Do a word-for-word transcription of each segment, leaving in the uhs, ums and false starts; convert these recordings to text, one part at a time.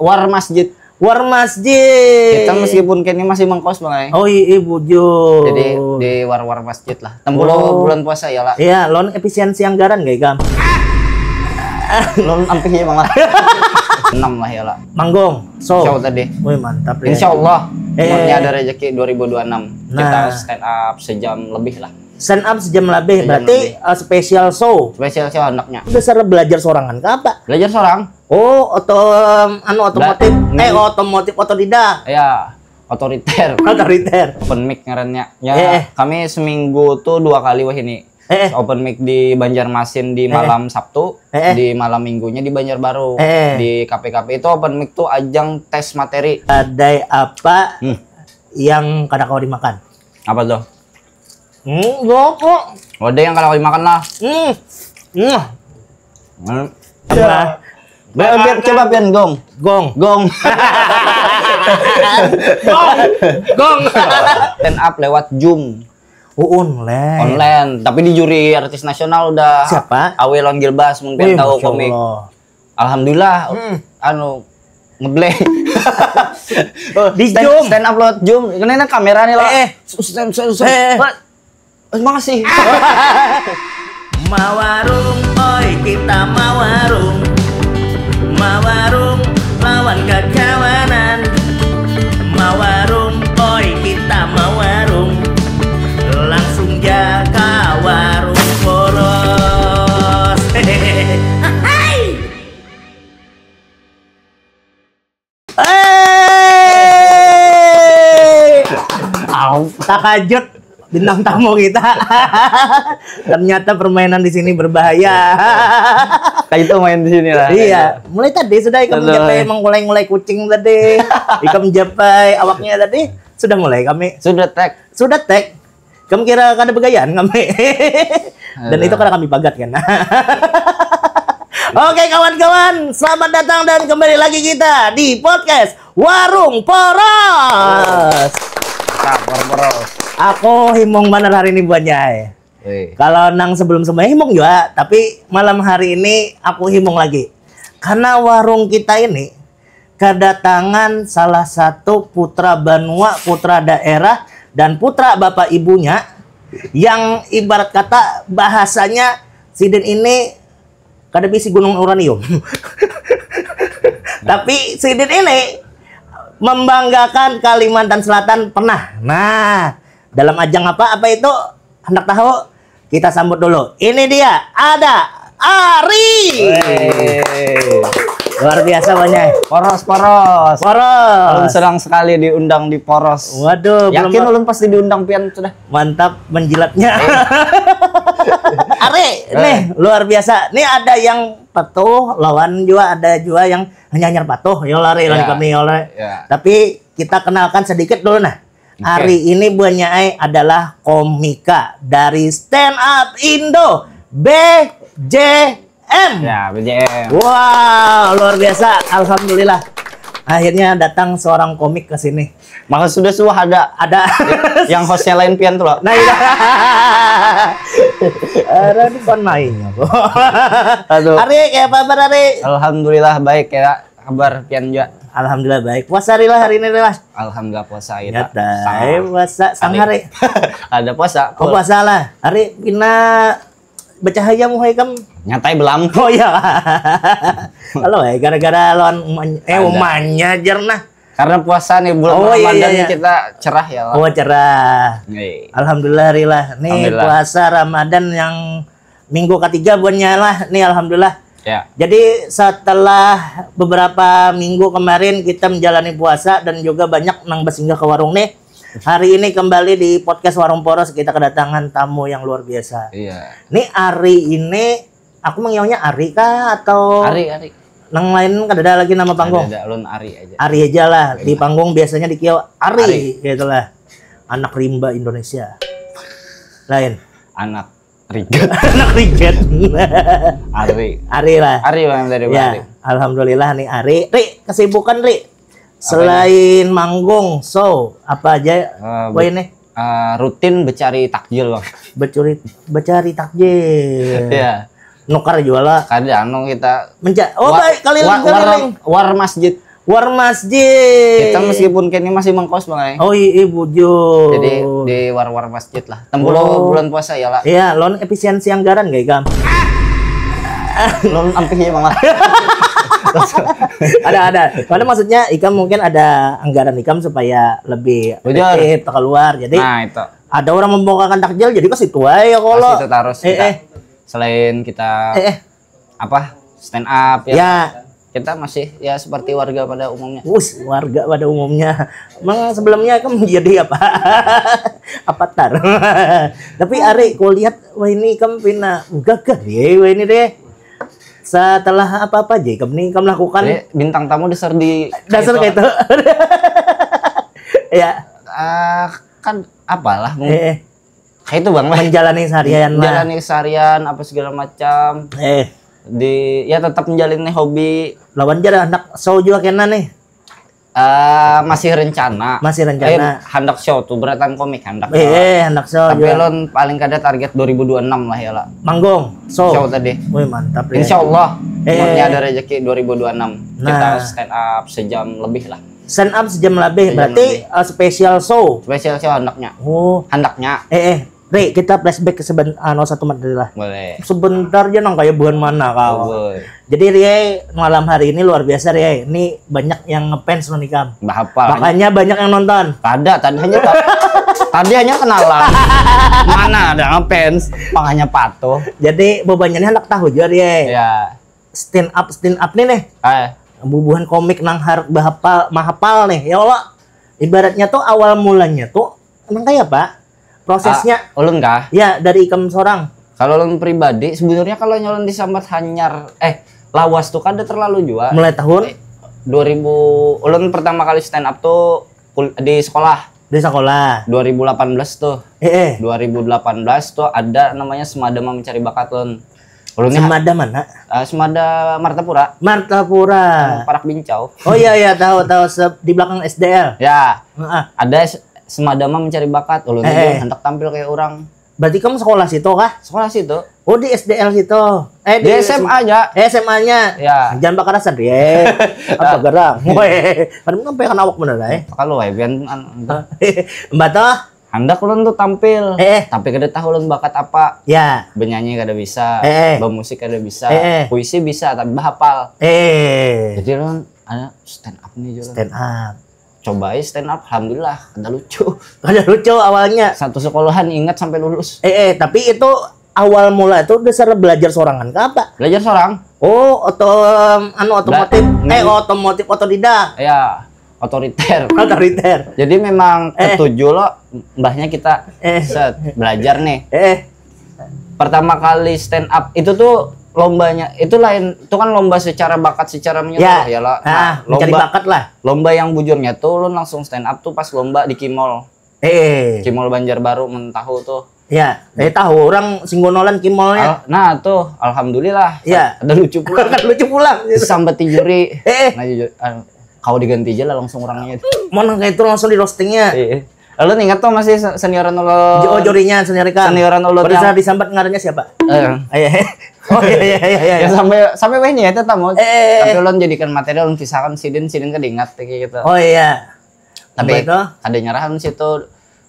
War masjid. War masjid. Kita meskipun kini masih mengkos bang eh. Oh iya, iya bujur. Jadi di war war masjid lah. Tembul oh. Bulan puasa ya lah. Iya, lon efisiensi anggaran gak ikam? Lon ampih ya bang lah. Enam lah ya lah. Manggong. So. Insya Allah tadi. Wih mantap ya. Insya Allah. Eh. Ini ada rezeki dua ribu dua puluh enam. Nah. Kita stand up sejam lebih lah. Stand up sejam lebih, berarti lebih. Uh, special show. Special show anaknya. Dasar belajar sorangan ke apa? Belajar sorang. Oh, oto anu otomotif. Ba eh, otomotif otodidak. Ya, otoriter. Otoriter. Open mic ngarannya. Ya, eh, eh. Kami seminggu tuh dua kali wah ini. Eh, eh. Open mic di Banjarmasin di eh, eh. Malam Sabtu, eh, eh. Di malam minggunya di Banjarbaru. Eh, eh. Di kafe-kafe itu open mic tuh ajang tes materi. Ada apa hmm. Yang kada kau dimakan? Apa tuh? Hmm, gong kok. Wadah yang kalau dimakan lah. Hmm. Hmm. Hmm. Coba. Biar, biar coba pian gong. Gong. Gong. gong. Gong. Stand up lewat Zoom. Oh, online. Online, tapi di juri artis nasional udah. Siapa? Awil Gilbas mungkin Wih, tahu komik. Allah. Alhamdulillah hmm. Anu ngebleng. Oh, di stand, Zoom. Stand up lewat Zoom. Kena ini kamera nih lah. Eh, eh. Stand, stand, stand. Eh, eh. Makasih. Mawarung, oi kita mawarung. Mawarung lawan kakawanan. Mawarung, oi kita mawarung. Langsung jaga warung boros. Hehehe. Hey! Takajut bintang tamu kita. Ternyata permainan di sini berbahaya. Kayak itu main di sini lah. Iya. Mulai tadi sudah ikam japai mengkulai-ngulai kucing tadi. Ikam japai awaknya tadi. Sudah mulai kami. Sudah tag. Sudah tag. Kamu kira kada begayaan kami? Dan itu kada kami pagat kan. Oke kawan-kawan, selamat datang dan kembali lagi kita di podcast Warung Poros. Nah, Warung Poros. Aku himung benar hari ini buatnya. Kalau nang sebelum semuanya himung juga, tapi malam hari ini aku himung lagi. Karena warung kita ini kedatangan salah satu putra banua, putra daerah, dan putra bapak ibunya yang ibarat kata bahasanya sidin ini kada bisi gunung uranium. Tapi sidin ini membanggakan Kalimantan Selatan pernah. Nah, dalam ajang apa apa itu hendak tahu? Kita sambut dulu. Ini dia, ada Ari. Wey. Luar biasa banyak. Poros, poros. Poros. Belum senang sekali diundang di poros. Waduh. Yakin belum... ulun pasti diundang pian sudah. Mantap menjilatnya. Iya. Ari, eh. Nih luar biasa. Nih ada yang patuh, lawan juga ada juga yang hanya hanya patuh. Yo lari lari ya. Kami yo lari. Ya. Tapi kita kenalkan sedikit dulu nah. Ari ini buannya ai adalah komika dari Stand Up Indo B J M. Ya, B J M. Wow, luar biasa. Alhamdulillah. Akhirnya datang seorang komik ke sini. Maka sudah suah ada ada yang hostnya lain pian tuh loh. Nah, iya. Ada di panainya. Aduh. Ari, kayak apa kabar Ari? Alhamdulillah baik ya. Kabar pian juga. Alhamdulillah baik. Puasa Rila hari ini Rila? Alhamdulillah puasa kita. Nyata. Puasa sanghari. Ada puasa. Oh puasa lah. Hari pina bercahaya muhai kam. Nyatai belam. Oh iya. Halo eh gara-gara lawan umanya, eh umanya jer nah. Karena puasa nih bulan oh, Ramadan iya, iya. Kita cerah ya. Oh cerah. Iya. Alhamdulillah Rila. Nih alhamdulillah. Puasa Ramadan yang minggu ketiga buannya lah. Nih alhamdulillah. Ya. Jadi setelah beberapa minggu kemarin kita menjalani puasa dan juga banyak nang bersinggah ke warung nih. Hari ini kembali di podcast Warung Poros kita kedatangan tamu yang luar biasa. Iya. Nih Ari ini aku mengiaunya Ari kah atau Ari Ari. Nang lain kada ada lagi nama panggung. Ada, ada Ari aja. Ari aja lah. Iya. Di panggung biasanya dikiau Ari, Ari. Gitulah. Anak rimba Indonesia. Lain. Anak Riget. Anak riget. Ari. Ari lah. Ari bang dari ya, Ari. Alhamdulillah nih Ari. Ri, kesibukan Ri. Selain manggung, so apa aja uh, ini? Uh, rutin becari takjil bang. Becuri, becari takjil. Iya. Nukar jual lah. Kada anu kita. Menca oh war, baik kali war, war, war masjid. War masjid. Kita meskipun kini masih mengkos, Bang, ai. Oh iya, bujur. Jadi di war-war masjid lah. Tembulu Oh. Bulan puasa ya lah. Iya, lawan efisiensi anggaran gak, ikam? Lawan ampih ya, Bang. Ada, ada. Karena maksudnya ikam mungkin ada anggaran ikam supaya lebih Bujur. efektif keluar. Jadi Nah, itu. Ada orang membukakan takjil, jadi ke situ aja kalau. Pasti itu terus Eh, kita. Eh, Selain kita eh, eh. apa? Stand up ya. Ya. Kita masih ya seperti warga pada umumnya. Us, warga pada umumnya. Emang sebelumnya kamu jadi apa? Avatar. Tapi Ari, kau lihat, wah, ini kamu pina gagah ya, wah, ini deh. Setelah apa-apa aja kamu nih kamu lakukan. Jadi bintang tamu dasar di Dasar kayak itu. Ya. Ah, kan apalah mung- Eh, eh. Kayak itu, Bang, lah. Menjalani seharian lah. Menjalani seharian apa segala macam. Eh, Di ya tetap menjalani hobi. Lawan jar anak show juga kena nih. Eh, masih rencana. Masih rencana. Eh, handak show tuh, beratan komik handak. Eh, eh, anak show Tapi juga. Lon paling kada target dua ribu dua puluh enam lah ya lah. Manggung, show. Show tadi. Wih, mantap ya. Insya Allah, Eh. umurnya ada rezeki dua ribu dua puluh enam. Kita Nah. Stand up sejam lebih lah. Stand up sejam lebih, Sejam berarti lebih. Uh, special show. Special show handaknya. Oh, Handaknya. Eh, eh, Ri, kita flashback ke seben, anu, satu menit lah. Boleh. Sebentar aja nang kayak buhan mana kau. Boleh. Jadi Ri, malam hari ini luar biasa Ri. Ini banyak yang ngefans lo nih kam. Bahapal. Makanya banyak yang nonton. Kada, tadi hanya tadi hanya kenalan. Mana ada ngefans, makanya patuh. Jadi bebannya ini anak tahu juga Ri. Ya. Stand up, stand up nih nih. Eh, Bubuhan komik nang har bahapal mahapal nih. Ya Allah. Ibaratnya tuh awal mulanya tuh emang kayak apa? Prosesnya ah, ulun kah? Ya dari ikam seorang. Kalau ulun pribadi sebenarnya kalau nyalon disambat hanyar eh lawas tuh kada terlalu jua. Mulai tahun Eh, dua ribu ulun pertama kali stand up tuh kul- di sekolah di sekolah. dua ribu delapan belas tuh. Eh, eh. dua ribu delapan belas tuh ada namanya Semadama Mencari Bakat, Lon. Ulunnya Semada mana? eh, Semada Martapura. Martapura. Parak Bincau. Oh iya iya, tahu tahu. Se- di belakang S D L. Ya, Heeh. ada S- Semadama Mencari Bakat. Ulun Eh, juga eh. Hendak tampil kayak orang. Berarti kamu sekolah situ kah? Sekolah situ. Oh, di S D L situ. Eh, Di S M A aja. Eh, S M A-nya. Ya. Jangan bakarasan, Ri. Apa gerang? Weh, kan sampai kena awak bener lah, eh. Kalau wae pian an- Mbak toh? Handak ulun tuh tampil. Eh, eh. Tapi kada tahu ulun bakat apa. Ya. Benyanyi kada bisa, Eh, eh. Bemusik kada bisa, Eh, eh. Puisi bisa tapi bahapal. Eh. Jadi ulun ada stand up nih juga. Stand up. Cobai stand up, alhamdulillah kada lucu. Kada lucu awalnya. Satu sekolahan ingat sampai lulus. Eh, eh, tapi itu awal mula itu dasar belajar sorangan ke apa? Belajar seorang. Oh, oto anu otomotif. Bela- Eh, otomotif otodidak. Ya, otoriter. Otoriter. Jadi memang Eh. ketujuh lo mbahnya kita Eh. set belajar nih. Eh, Pertama kali stand up itu tuh lombanya itu lain, itu kan lomba secara bakat secara menyeluruh ya. Ya lah. Ah, mencari lomba bakat lah. Lomba yang bujurnya tuh ulun langsung stand up tuh pas lomba di Kimol. Eh, Kimol Banjarbaru mun tahu tuh. Ya, eh tahu orang singgonolan Kimolnya. Al- nah tuh alhamdulillah. Iya. Ada lucu pula. Kan lucu pulang gitu. Disambat juri. Eh, eh. Nah, jujur, ah, kau diganti aja lah langsung orangnya. Mau nang kayak itu langsung di roastingnya. Iya. Lalu ingat tuh masih se- senioran ulun. Oh, jurinya senior ikam. Senioran ulun Pada yang- saat disambat ngarannya siapa? Eh, Eh, eh. Oh iya iya iya iya. ya sampai sampai weh nih ya tamu. Eh, eh, eh. Tapi ulun jadikan materi ulun kisahkan sidin sidin kada ingat kayak gitu. Oh iya. Tapi Apa itu? Ada nyerahan situ.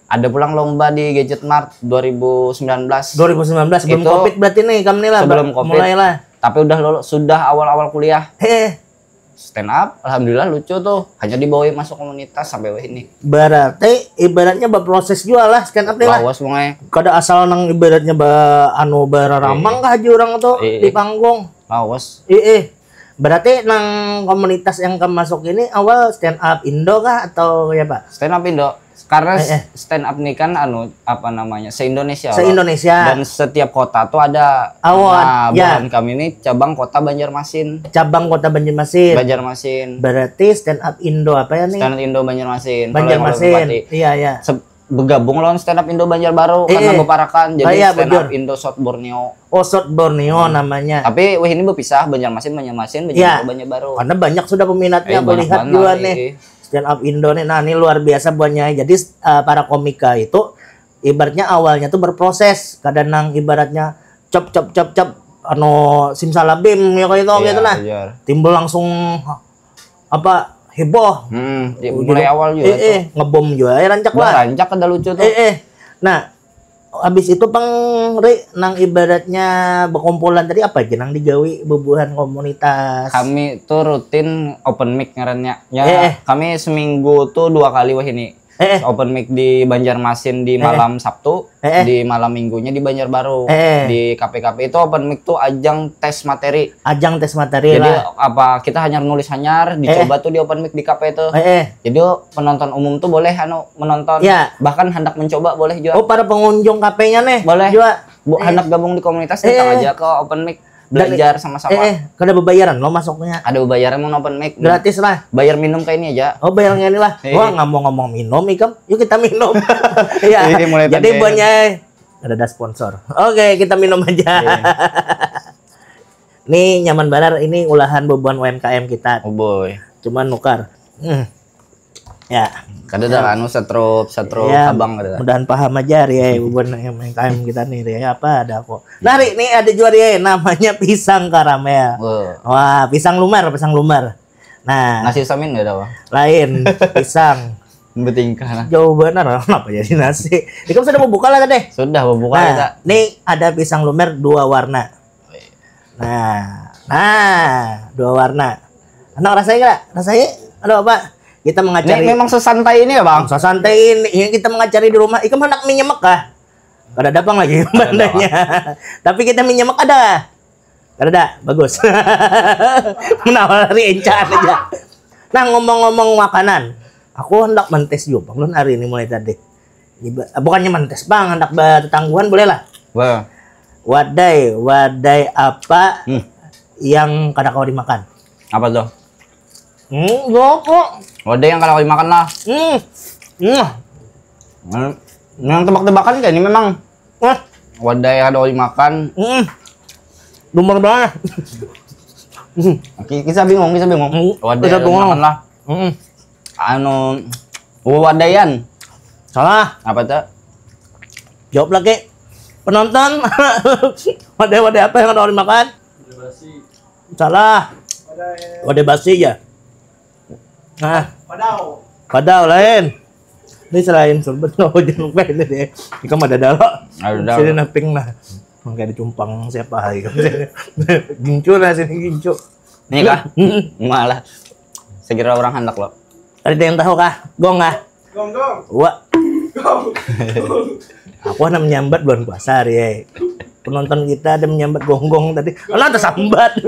Ada pulang lomba di Gadget Mart dua ribu sembilan belas. dua ribu sembilan belas sebelum Itu covid berarti nih kamu nih lah. sebelum Ber- covid. Mulailah. Tapi udah lulus sudah awal-awal kuliah. Eh, Stand up, alhamdulillah lucu tuh. Hanya dibawa masuk komunitas sampai weh ini. Berarti ibaratnya berproses juga lah stand up nih lah. Lawas mulai. Kada asal nang ibaratnya ba anu bararamang kah aja orang tuh Iya. Di panggung. Lawas. Eh, eh. Berarti nang komunitas yang kamu masuk ini awal stand up Indo kah atau ya Pak? Stand up Indo. Karena Eh, eh. Stand up nih kan anu apa namanya se-Indonesia. Se-Indonesia. Dan setiap kota tuh ada. Oh, Nah, ya. Buhan kami ini cabang kota Banjarmasin. Cabang Kota Banjarmasin. Banjarmasin. Berarti stand up Indo apa ya nih? Stand up Indo Banjarmasin. Kalau yang Banjarmasin. Bupati. Iya iya. Se- bergabung lawan stand up Indo Banjarbaru Eh, karena eh. beparakan jadi Oh, iya, stand up bujur. Indo South Borneo. Oh, South Borneo namanya. Tapi weh ini berpisah Banjarmasin Banjarmasin Iya. Banjarbaru Banjarbaru. Karena banyak sudah peminatnya Eh, aku banyak lihat banget, juga eh. Nih. Stand up Indo nih. Nah, ini luar biasa buahnya. Jadi eh, para komika itu ibaratnya awalnya tuh berproses. Kadang nang ibaratnya cop cop cop cop anu simsalabim ya kayak itu Iya, gitu lah. Iya. Timbul langsung apa heboh. Hmm, ya, mulai awal juga eh, tuh. Eh, ngebom juga ya rancak Wah, lah. Rancak kada lucu tuh. Eh, eh. Nah, habis itu pang Ri, nang ibaratnya bekumpulan tadi apa aja nang digawi bubuhan komunitas? Kami tuh rutin open mic ngarannya. Ya, Eh, eh. Kami seminggu tuh dua kali wah ini. Eh, eh. Open mic di Banjarmasin di malam Sabtu, Eh, eh. Di malam minggunya di Banjarbaru. Eh, eh. Di kafe-kafe itu open mic tuh ajang tes materi. Ajang tes materi Jadi lah. Apa kita hanya nulis hanyar, dicoba tuh di open mic di kafe itu. Eh, eh. Jadi penonton umum tuh boleh anu menonton. Ya. Bahkan hendak mencoba boleh juga. Oh, para pengunjung kafenya nih. Boleh. Juga. Bu, hendak gabung di komunitas Eh, datang eh. Aja ke open mic, belajar sama-sama. Eh, eh, kada bebayaran lo masuknya. Ada bayaran mau open mic. Gratis lah. Bayar minum kayak ini aja. Oh, bayar ini lah. Eh. Wah, ngomong-ngomong minum, ikam, yuk kita minum. Iya. Ini mulai Jadi tadi. Buhannya ada, ada sponsor. Oke, kita minum aja. Iya. Ini nyaman banar, ini ulahan bubuhan U M K M kita. Oh boy. Cuman nukar. Hmm. Ya. Kada ada anu setrup, setrup Ya, abang kada ada. Mudahan paham aja Ria, bubuhan U M K M kita nih Ria, apa ada kok. Nah, Ri, ini ada juga Ria, namanya pisang karamel. Wah. Wah, pisang lumar, pisang lumar. Nah, Nasi samin nggak ada bang. Lain, pisang. Betingkah nah. Jauh benar, kenapa jadi nasi? Ikam sudah membuka lah tadi. Sudah membuka Nah, kita. Ini ada pisang lumer dua warna. Nah, nah, dua warna. Anak rasanya nggak? Rasanya ada apa? Kita Ini mengajari. Memang sesantai ini ya bang. Sesantai ini, ini kita mengajari di rumah. Ikam hendak minyemek kah? Kada ada pang lagi bandanya. Tapi kita minyemek ada. Kada ada, bagus. Menawari encaan aja. Nah, ngomong-ngomong makanan, aku hendak mentes juga bang lun hari ini mulai tadi. Iba- Bukannya mentes bang, hendak bertetangguhan boleh lah. Wah. Wadai, wadai apa Hmm. Yang kada kawa dimakan? Apa tuh? Hmm, gua kok. Wadai yang kada kawa dimakan lah. Hmm. Hmm. Hmm. Yang tebak-tebakan kayak ini memang. Wah. Wadai yang kada kawa dimakan. Hmm. Dumur banget. Hmm. Ki- Kita bingung, kita bingung. Hmm. Wadai Kita yang bingung. Makan lah. Hmm. Anu, wadaian. Salah. Apa tuh? Jawab lagi. Penonton. Wadai-wadai apa yang ada orang makan? Salah. Wadai basi ya. Nah, Padau. Padau lain. Ini selain sorbet no jangan lupa ini deh. Ikam ada dalo. Ada dalo. Sini naping nah. Mangkai dicumpang siapa hari kan. Gincu lah sini gincu. Ini kah? Malah. Segera orang hendak lo. Ada yang tahu kah? Gong kah? Gong gong. Wah, Gong. aku ada menyambat bulan puasa hari ya. Penonton kita ada menyambat gonggong tadi. Lah tersambat.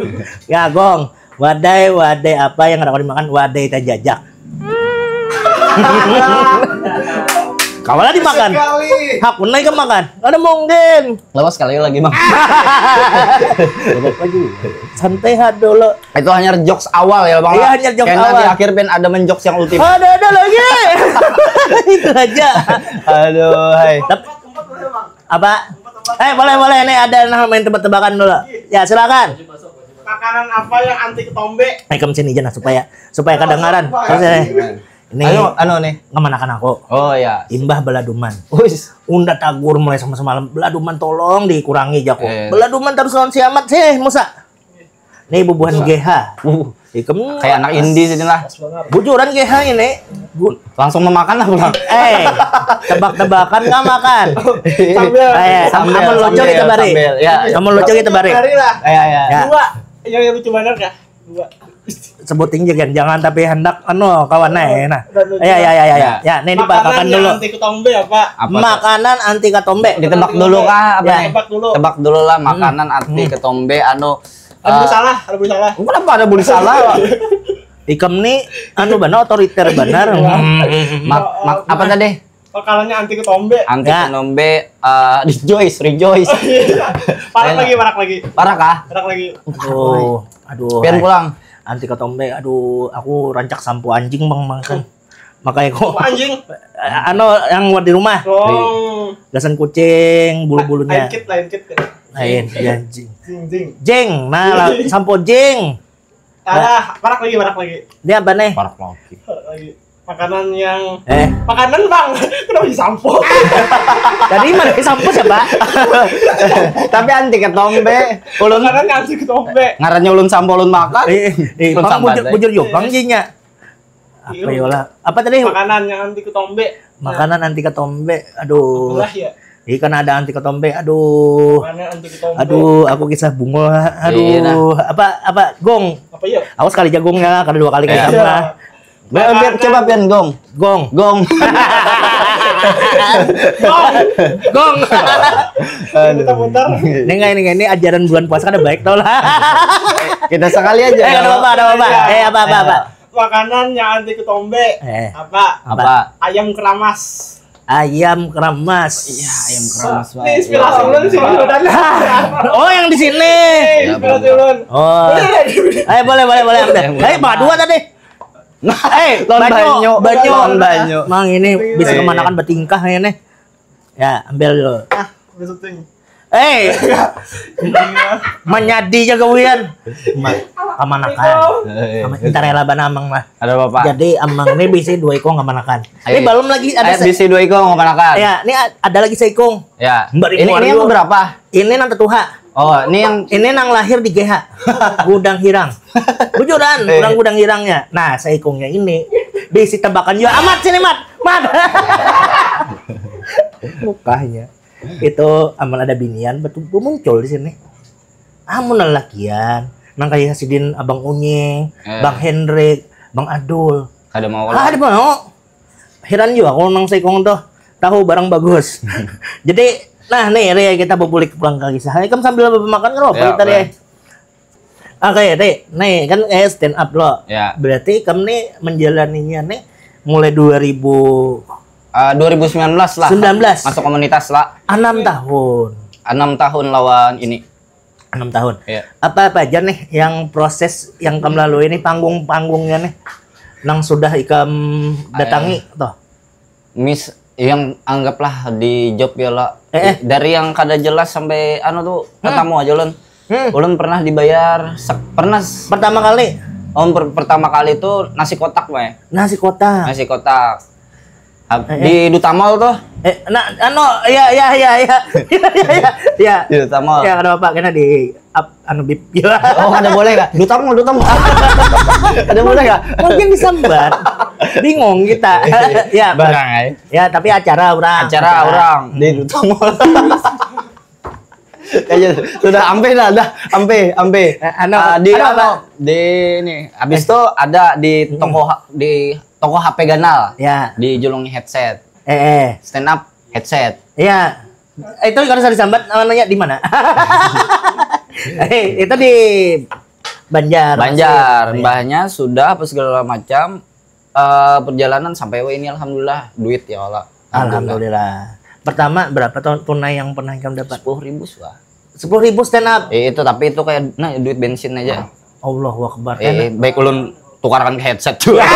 Ya gong. Wadai, wadai apa yang ada dimakan? Wadai tajajak. Kawalah dimakan. Sekali. Hakun lagi makan. Ada mungkin. Lawas sekali lagi bang. Santai ha dulu. Itu hanya jokes awal ya bang. Iya, hanya jokes Karena awal. Di akhir ben ada menjokes yang ultimate. Ada ada lagi. Itu aja. Aduh, hai. Tep- apa? Eh boleh boleh ini ada yang main tebak-tebakan dulu. Ya silakan. Makanan apa yang anti ketombe? Eh kamu sini aja nah supaya supaya kedengaran. Terus ini, ini Anu, anu nih. Ngemanakan aku. Oh ya. Imbah beladuman. Wis. Unda tagur mulai sama semalam beladuman tolong dikurangi jako. Eh. Beladuman terus lawan si Amat sih Musa. Nih bubuhan G H. Uh, Ikam kayak anak indie sini lah. Bujuran G H ini. Bu- Langsung memakan lah pulang. eh, tebak-tebakan nggak makan. Sambil. Eh, sam- Sambil, amun lucu sambil, kita bari. Sambil, ya. Amun lucu kita bari. Cari lah. Ya, ya. Ya. Dua. Yang lucu banget ya. Dua. Sebuting jangan jangan tapi hendak anu kawan eh nah. Ya ya ya ya ya. Ya, ini Makanan dibakakan yang dulu. Anti ketombe apa? Apa tuh? Makanan anti ketombe. Ditebak dulu kah apa Ya. nih? Tebak dulu. Tebak dulu lah makanan anti ketombe anu. Ada boleh eh, salah, ada boleh salah. Kenapa ada boleh salah? Ikam nih anu benar otoriter benar. Mak, mak, apa tadi? Makanannya anti ketombe. Anti Ya. Ketombe eh, rejoice, rejoice. Parak lagi, parak lagi. Parah kah? Parak lagi. Aduh, aduh. Pian Hai. Pulang. Anti ketombe, aduh, aku rancak sampo anjing bang makan. Makanya kok Apa anjing? anu yang buat di rumah. Long. Gasan kucing, bulu-bulunya. Lain kit, lain kit. Lain, ya, anjing. Jing jing. Jing, nah lah, sampo jing. Alah, parak lagi, parak lagi. Ini apa nih? Parak lagi. Parak lagi. Makanan yang Eh, makanan bang, kenapa disampo? Tadi mana sampo siapa? Tapi anti ketombe. Ulun Makanan yang anti ketombe. Ngarannya ulun sampo ulun makan. Eh, eh, Ulun bang sambat, bujur, eh. Bujur juga, bang jingnya. Apa ya lah? Apa tadi? Makanan yang anti ketombe. Makanan anti ketombe. Aduh. Lah ya. Iya kan ada anti ketombe. Aduh. Makanan anti ketombe. Aduh, aku kisah bungul. Aduh. Iya, nah. Apa apa gong? Apa ya? Aku sekali jagongnya, kada dua kali kayak lah. Coba pian, coba pian gong. Gong. Gong. Gong. Gong. Putar-putar. Ini enggak ini enggak ini ajaran bulan puasa kada baik tau lah. Kita sekali aja. Eh, ada apa ada apa. Eh, apa apa apa. Makanan yang anti ketombe. Eh. Apa? Apa? Ayam keramas. Ayam keramas. Iya, ayam keramas. Ini inspirasi ulun sih udah. Oh, yang di sini. Inspirasi ulun. Oh. Eh, boleh boleh boleh. Eh, Pak dua tadi. Eh, lawan banyu, banyu. Lawan banyu. Mang ini bisa kemanakan bertingkah ya nih. Ya, ambil dulu. Ah, besok ting. Eh, menyadi jaga Wian. Kamanakan. Sama intar rela banamang lah. Ada apa? Jadi amang ini bisi dua ikung kamanakan. Ini belum lagi ada bisi dua ikung kamanakan. Ya, ini ada lagi seikung. Ya. Ini yang berapa? Ini nang tertuha. Oh, ini yang ini nang lahir di G H. Gudang Hirang. Bujuran, orang Gudang Hirangnya. Nah, seikungnya ini bisi tebakan juga amat sini, Mat. Mat. Mukanya. Itu amun ada binian betul muncul di sini. Amun lelakian, nang kayak sidin Abang Unying, eh. Bang Hendrik, Bang Adul. Kada mau. Ah, ada mau. Heran juga kalau nang seikung tuh tahu barang bagus. Jadi, nah nih Ria kita berbulik pulang ke kisah. Ikam sambil makan kan apa ya, kita Ria. Oke, Ri. Nih kan eh stand up lo. Ya. Berarti kamu nih menjalaninya nih mulai dua ribu uh, dua ribu sembilan belas lah. sembilan belas. Masuk komunitas lah. Enam tahun. Enam tahun lawan ini. Enam tahun. Ya. Apa-apa aja nih yang proses yang kamu lalui ini panggung-panggungnya nih nang sudah ikam datangi uh, toh. Mis yang anggaplah di job ya lah. Eh, eh. Dari yang kada jelas sampai anu tuh hmm. Ketemu aja ulun. Hmm. Ulun pernah dibayar pernah pertama kali. Oh, per, pertama kali itu nasi kotak, Bay. Nasi kotak. Nasi kotak. Eh, eh. Di Dutamol tuh. Eh, nah, anu, ya ya ya ya. Ya ya ya. Ya. Di Dutamol. Ya, kenapa kena di ap, anu bip ya. Oh, ada boleh nggak? Duta mau, duta mau. Ada boleh nggak? Mungkin disambat. Bingung kita. Ya, barang ay. Ya, tapi acara orang. Acara orang di duta mau. Ya, ya, sudah ampe lah, dah ampe, ampe. Eh, anu, uh, di anu, anu, di ini. Habis itu eh. Ada di toko di toko H P ganal. Ya. Di julung headset. Eh, eh. Stand up headset. Iya. Itu kalau sudah disambat namanya di mana? Eh, itu di Banjar. Banjar, mbahnya sudah apa segala macam uh, perjalanan sampai wah ini alhamdulillah duit ya Allah. Alhamdulillah. Alhamdulillah. Pertama berapa tahun tunai yang pernah kamu dapat? Sepuluh ribu suah. Sepuluh ribu stand up. Eh, itu tapi itu kayak nah duit bensin aja. Allahu Akbar. Eh, baik ulun tukarkan ke headset juga.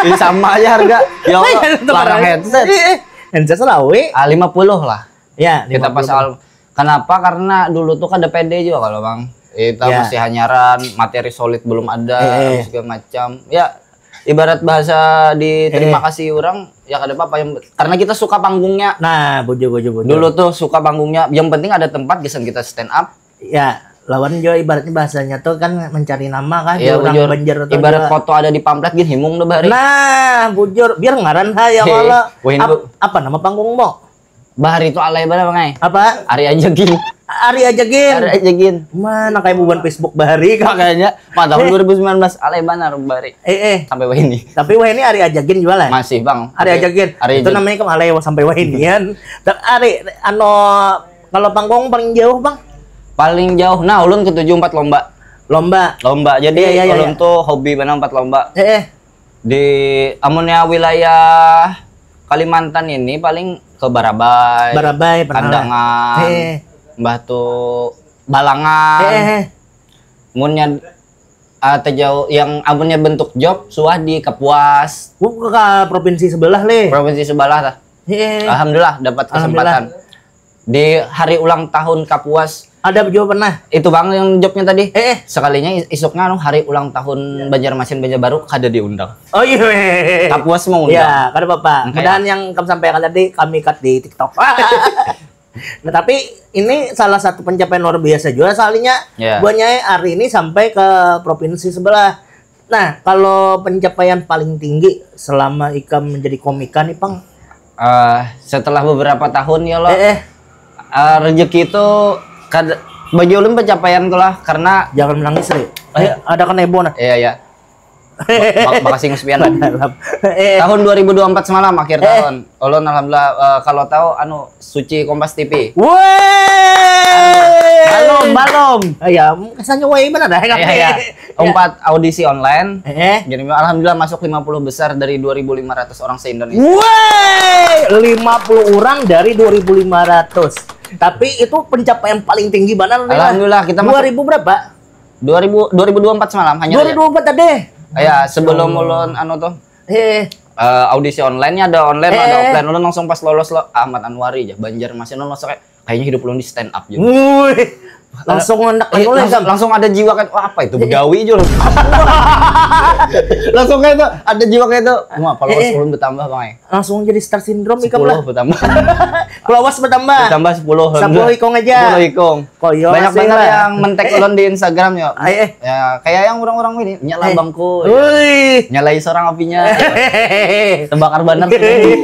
Ini sama aja harga. Ya Allah, larang headset. Eh, eh. Headset selawi. Ah, lima puluh lah. Ya, kita pas awal. Kenapa? Karena dulu tuh kada pede juga kalau Bang. Kita ya. Masih hanyaran, materi solid belum ada, eh, eh. Segala macam. Ya, ibarat bahasa di terima eh. Kasih orang, ya kada apa-apa yang karena kita suka panggungnya. Nah, buju buju buju. Dulu tuh suka panggungnya, yang penting ada tempat gasan kita stand up. Ya, lawan juga ibaratnya bahasanya tuh kan mencari nama kan ya, orang bujur. Banjar atau ibarat juga. Foto ada di pamflet gini himung tuh bahari. Nah, bujur, biar ngaran ha ya kalau apa nama panggungmu? Bahari itu alay banar, Bang ai. Apa? Ari aja gin. Ari aja gin. Ari aja gin. Mana kayak bubuhan Facebook bahari kan? Makanya, mah tahun dua ribu sembilan belas alay banar bahari. Eh, eh. Sampai wahini. Tapi wahini ari aja gin jualan. Masih, Bang. Ari aja gin. Itu namanya kan alay sampai wahinian. Tapi ari anu kalau panggung paling jauh, Bang? Paling jauh. Nah, ulun ketuju empat lomba. Lomba. Lomba. Jadi iya, iya, iya, ulun tuh hobi banar empat lomba. Eh, eh. Di amunnya wilayah Kalimantan ini paling ke Barabai, Barabai, Kandangan, eh. Mbah tu Balangan. Eh, eh. Munnya uh, terjauh yang amunnya bentuk job suah di Kapuas. Ke provinsi sebelah leh. Provinsi sebelah lah. Eh. Alhamdulillah dapat kesempatan. Alhamdulillah. Di hari ulang tahun Kapuas. Ada juga pernah. Itu bang yang jobnya tadi. Eh, eh. Sekalinya isuknya anu hari ulang tahun Banjarmasin Banjarbaru kada diundang. Oh iya. Kapuas mau undang. Ya, kada apa-apa. Mudahan yang kami sampaikan tadi kami cut di TikTok. Nah, tapi ini salah satu pencapaian luar biasa juga soalnya ya. Buahnya hari ini sampai ke provinsi sebelah. Nah, kalau pencapaian paling tinggi selama ikam menjadi komika nih, Pang? Eh, setelah beberapa tahun ya lo, Eh, eh, eh, rezeki itu kada, bagi ulun pencapaian tuh lah karena jangan menangis, Ri. Ayo. Ada kanebo nah. Iya ya, bak bakasi nguspian. Dalam. Eh, Tahun dua ribu dua puluh empat semalam akhir Eh. tahun, ulun alhamdulillah, eh, kalau tahu anu Suci Kompas T V. Woi. Balum, balum. Ah, ya, kesannya woi mana dah? Iya ya, empat audisi online. Eh, eh. Jadi alhamdulillah masuk lima puluh besar dari dua ribu lima ratus orang se-Indonesia. Woi, lima puluh orang dari dua ribu lima ratus. Tapi itu pencapaian paling tinggi benar nih. Alhamdulillah, kita masuk dua ribu berapa? Dua ribu, dua ribu dua puluh empat semalam hanya. dua ribu dua puluh empat tadi. Ya, sebelum ulun anu tuh, Eh, eh, audisi online-nya ada online, ada Eh. offline, ulun langsung pas lolos lo Ahmad Anwari aja, Banjarmasin, ulun langsung kayak kayaknya hidup ulun di stand up gitu. woi. Langsung ngendak Eh, anu lah, langsung, Sam. Langsung ada jiwa kayak, "Wah, apa itu, Begawi aja loh." Langsung kayak itu ada jiwa kayak itu. Wah, followers Eh, eh. Ulun bertambah, Bang. Langsung jadi star syndrome ikam lah. Sepuluh bertambah. Followers bertambah. Bertambah sepuluh. Sepuluh ikung aja. Sepuluh ikung. Koyo Banyak sih banget lah. yang mentek ulun di Instagram yo. Ai, eh. Ya, kayak yang orang-orang ini nyala Eh. bangku. Woi. Nyalai seorang apinya. Terbakar banget sih.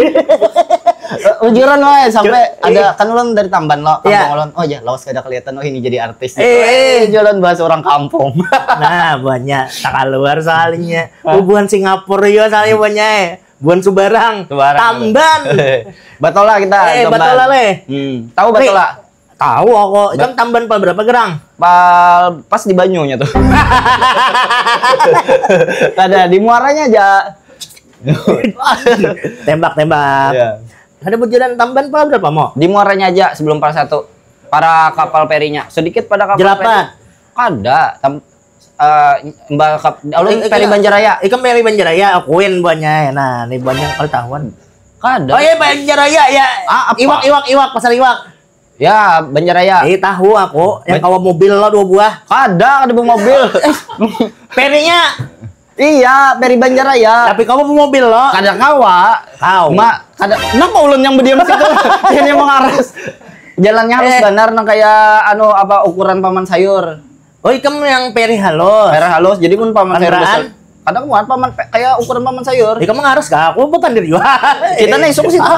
Ujuran wae sampai Cuk, ada kan ulun dari Tamban lo, Iya. kampung ulun. Oh ya, lawas kada kelihatan, oh ini jadi artis. Eh, eh. Jalan bahas orang kampung. Nah, banyak tak keluar soalnya. Bubuhan Singapura yo soalnya banyak eh. Bubuhan Subarang. Subarang. Tamban. Batola kita. Eh, Tamban. Batola, leh. Hmm. Tahu Batola? Tahu aku, ikam Tamban pal berapa gerang? Pal pas di banyunya tuh. Ada di muaranya aja. Tembak, tembak. Iya. Ada bujuran Tamban pal berapa mo? Di muaranya aja sebelum pal satu. Para kapal ferinya, sedikit pada kapal Jelapat. Feri. Kada, tam, eh, mbak kap, ulun Eh, feri iya. Banjaraya. Ikam feri Banjaraya, akuin banyak. Nah, ini banyak kali tahuan. Kada. Oh iya, Banjaraya ya. Ah, apa? Iwak, iwak, iwak, pasar iwak. Ya, Banjaraya. Eh, tahu aku yang Ban- kawa mobil lo dua buah. Kada, kada bawa mobil. Ferinya. Iya, feri Banjaraya. Tapi kawa bawa mobil lo. Kada kawa. Tahu. Ma, kada. Kenapa ulun yang berdiam situ? Ini mengaras. Jalannya halus Eh. Banar nang kayak anu apa ukuran paman sayur. Oh, ikam yang feri halus. Merah halus, jadi pun paman sayur Kendaraan? Besar. Kadang muat paman pe- kayak ukuran paman sayur. Ikam mengaras kah? Aku bukan dari Wah. Kita nih suka situ.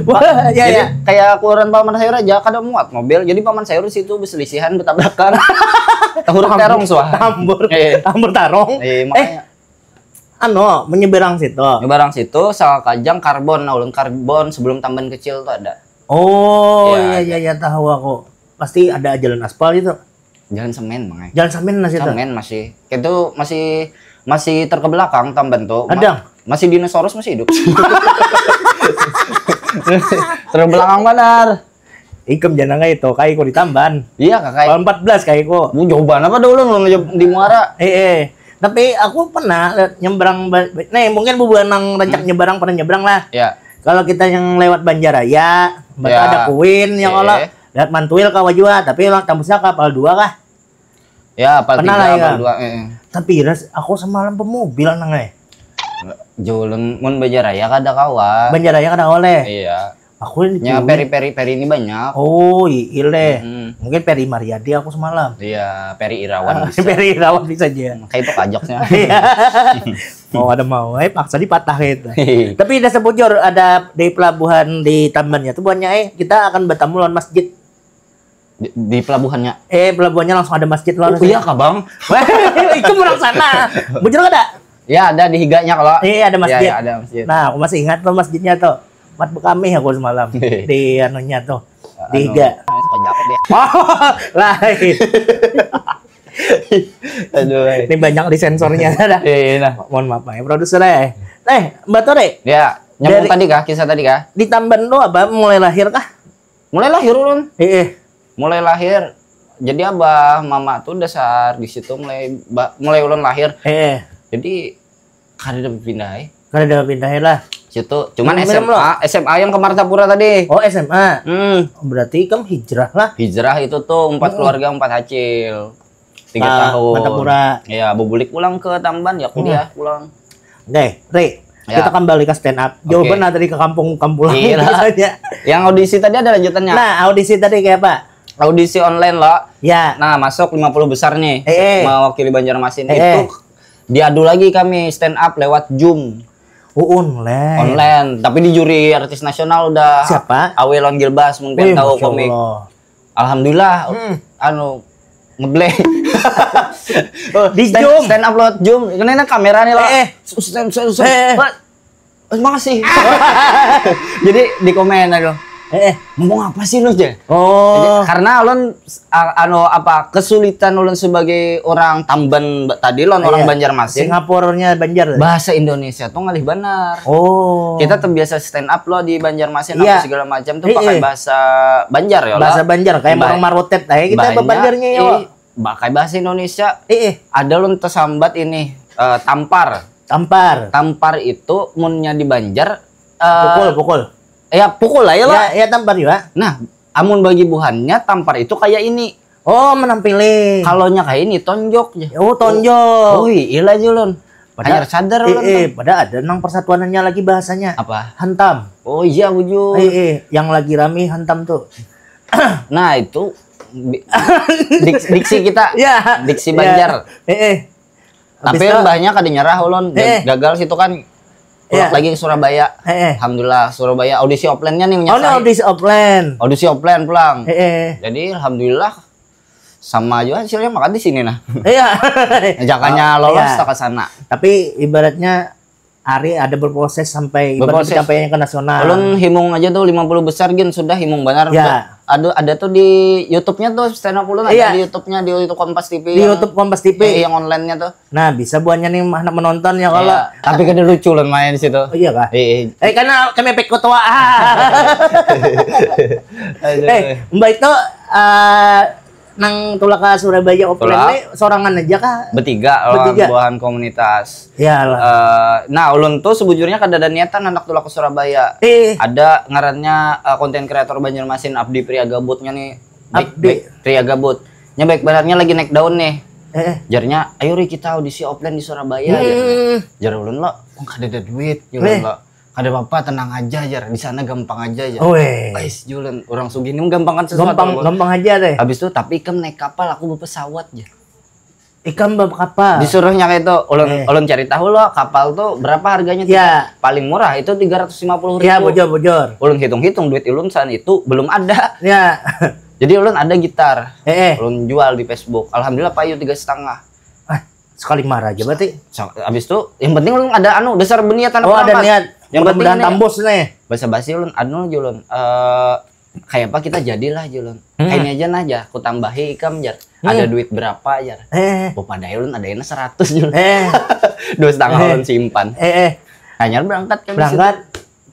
Wah, ya Jadi ya. Kayak ukuran paman sayur aja, kada muat mobil. Jadi paman sayur di situ berselisihan, bertabrakan. Tahur terong suah. Tambur, Eh. Tambur tarong. Eh, Eh, makanya anu, menyeberang situ. Nyebarang situ, Salakajang Karbon. Nah, ulun Karbon sebelum Tamban kecil tuh ada. Oh, Iya, iya iya iya tahu aku. Pasti ada jalan aspal itu. Jalan semen, Bang. Eh. Jalan semen lah situ. Semen masih. Itu masih masih terkebelakang Tamban tuh. Ma- Ada. Masih dinosaurus masih hidup. Terkebelakang benar. Ikam jangan kayak itu, kayak aku di Tamban. Iya, Kakak. Kalau empat belas kayak aku. Mu jawaban apa dulu lu di muara? Eh, eh. Tapi aku pernah lihat nyebrang ba- ba- nih mungkin bubuhan nang rancak nyebrang pernah nyebrang lah. Ya. Kalau kita yang lewat Banjaraya, berarti Ya. ada Kuin yang Eh. kalau lihat Mantuil kawa jua, tapi orang tembusnya kapal dua kah? Ya, apa Pernah tiga, lah, ya. Apa dua? Eh, eh. Tapi ras aku semalam pemobil nang eh. Julen mun Banjaraya kada kawa. Banjaraya kada oleh. Iya. Aku ini Nya Kui. Peri-peri peri ini banyak. Oh, iya deh. Hmm. Mungkin Peri Mariadi aku semalam. Iya, Peri Irawan bisa. Peri Irawan bisa aja. Kayak itu kajoknya. Iya. Mau ada mau, eh paksa dipatah gitu. Tapi udah sebujur ada di pelabuhan di Tambannya tuh buahnya eh kita akan bertemu lawan masjid. Di, di pelabuhannya. Eh pelabuhannya langsung ada masjid lawan. Oh, iya kah, Bang? Itu orang sana. Bujur kada? Ya, ada di higanya kalau. Iya, ada masjid. Ya, ya, ada masjid. Nah, aku masih ingat tuh masjidnya tuh. Mat bekami aku semalam di anunya tuh. Di Anu, higa. Sekejap deh. Lain. Aduh. Eh. Ini banyak di sensornya dah. Iya, iya, nah. Mohon maaf ya produser eh. Eh, Mbak Tore. Ya, nyambung Dari- tadi kah? Kisah tadi kah? Di Tamban tuh apa mulai lahir kah? Mulai lahir ulun. Eh, eh. Mulai lahir. Jadi abah mama tuh dasar di situ mulai ba- mulai ulun lahir. Eh, eh. Jadi kada ada pindah eh. Kada ada pindah lah. Situ cuman Minum S M A, lo. S M A yang ke Martapura tadi. Oh, S M A. Hmm, Berarti kamu hijrah lah. Hijrah itu tuh empat Hmm. Keluarga empat hacil. Tiga Ka tahun. Martapura. Ya, bubulik pulang ke Tamban ya kuliah pulang. Oke, Ri. Ya. Kita kembali ke stand up. Jawaban Oke. lah tadi ke kampung kampung Iya lah. Misalnya. Yang audisi tadi ada lanjutannya. Nah, audisi tadi kayak apa? Audisi online lo. Ya. Nah, masuk lima puluh besar nih. Eh, eh. Mewakili Banjarmasin Eh, itu. eh. Diadu lagi kami stand up lewat Zoom. Oh, online. Online, tapi di juri artis nasional udah. Siapa? Awil lawan Gilbas, mungkin Eh, tahu Masya komik. Allah. Alhamdulillah, Hmm. anu, ngebleng. Oh, di stand, Zoom. Stand up lewat Zoom. Ini nih kameranya lah. Eh, eh. Stand, stand, stand. Eh, eh. Wah, makasih. Jadi di komen aku, Eh, eh. "Ngomong apa sih lu, Jel?" Oh. Karena ulun a- anu apa, kesulitan ulun sebagai orang Tamban ba- tadi, ulun orang Iya. Banjarmasin. Singapuranya Banjar. Bahasa Indonesia tuh ngalih banar. Oh. Kita terbiasa stand up loh di Banjarmasin, Iya. Apa segala macam tuh Iya, pakai iya. Bahasa Banjar ya lah. Bahasa Banjar kayak Ba- orang Marotet aja kita banyak, Banjarnya ya. Ih, pakai bahasa Indonesia. Eh, eh. Ada ulun tersambat ini, eh, tampar. Tampar. Tampar itu munnya di Banjar, eh, Pukul, pukul. Ya pukul lah ya lah. Ya, ya tampar juga. Nah, amun bagi buhannya tampar itu kayak ini. Oh, menampili. Kalau nya kayak ini tonjok aja. Oh, tonjok. Oh, iya lah Julun. Padahal- Hanyar sadar Eh, ulun eh, tuh. Padahal ada nang persatuanannya lagi bahasanya. Apa? Hantam. Oh iya bujur. Eh, eh, yang lagi rame hantam tuh. Nah, itu bi- dik- diksi kita. Ya. Diksi Ya. Banjar. Eh, eh. Tapi Habis itu- banyak ada nyerah ulun. Ga- Eh. Gagal situ kan. Pulang Ya. Lagi ke Surabaya. Eh, eh. Alhamdulillah Surabaya audisi offline-nya nih Oh, ini menyertai. Audisi offline. Audisi offline pulang. Eh, eh. Jadi alhamdulillah sama juga hasilnya maka di sini nah. Iya. Jakannya Oh, lolos iya. tak ke sana. Tapi ibaratnya Ari ada berproses sampai ibarat Berproses. Pencapaiannya ke nasional. Ulun himung aja tuh lima puluh besar gin sudah himung benar. Ya. Ada ada tuh di YouTube-nya tuh stand up ulun ada Iya. Di YouTube-nya di YouTube Kompas T V. Di YouTube Kompas T V. Eh, yang online-nya tuh. Nah, bisa buahnya nih anak menonton ya kalau. Iya. Tapi kada lucu ulun main di situ. Oh, iya kah? Eh, eh. Eh, karena kami pek ketua. Aduh. Eh, Mbak itu eh, nang tulak ke Surabaya offline Tulak. Nih sorangan aja kah? Bertiga lawan Bertiga. Buahan komunitas. Ya lah. Eh, nah, ulun tuh sebujurnya kada ada niatan anak tulak ke Surabaya. Eh. Ada ngarannya eh, konten kreator Banjarmasin Abdi Pria Gabutnya nih. Baik, Abdi. Baik, Pria Gabut. Nya baik banarnya lagi naik daun nih. Eh, eh. Jarnya, "Ayo Ri kita audisi offline di Surabaya." Hmm. Jar ulun lo, "Wah, kada ada duit," jar Eh. ulun lo. "Kada apa-apa, tenang aja," jar. "Di sana gampang aja," jar. Weh. Ais, jar ulun, orang sugih ini menggampangkan sesuatu. Gampang, gampang aja deh. Habis itu, "Tapi ikam naik kapal, aku berpesawat," jar. Ikam bawa kapal. Disuruhnya kayak itu, ulun Eh. ulun cari tahu lo kapal tuh berapa harganya tuh. Ya. Paling murah itu tiga ratus lima puluh ribu. Ya, bujur, bujur. Ulun hitung-hitung duit ulun saat itu belum ada. Ya. Jadi ulun ada gitar. Eh, eh. Ulun jual di Facebook. Alhamdulillah payu tiga setengah. Ah, sekali marah aja berarti. So, habis itu yang penting ulun ada anu dasar berniat anak Oh, ada berangkat. Niat. Yang penting Mudah-mudahan ini tambus nih. Basa-basi ulun anu aja ulun. Eh, kayak apa kita jadilah aja ulun. Hmm. Kayak ini aja nah aja, aku tambahi ikam jar. Hmm. Ada duit berapa jar? Eh, Oh, padahal ulun ada ini seratus jar. eh, Dua setengah Eh. Ulun simpan. eh, eh. Hanyar berangkat kan. Berangkat.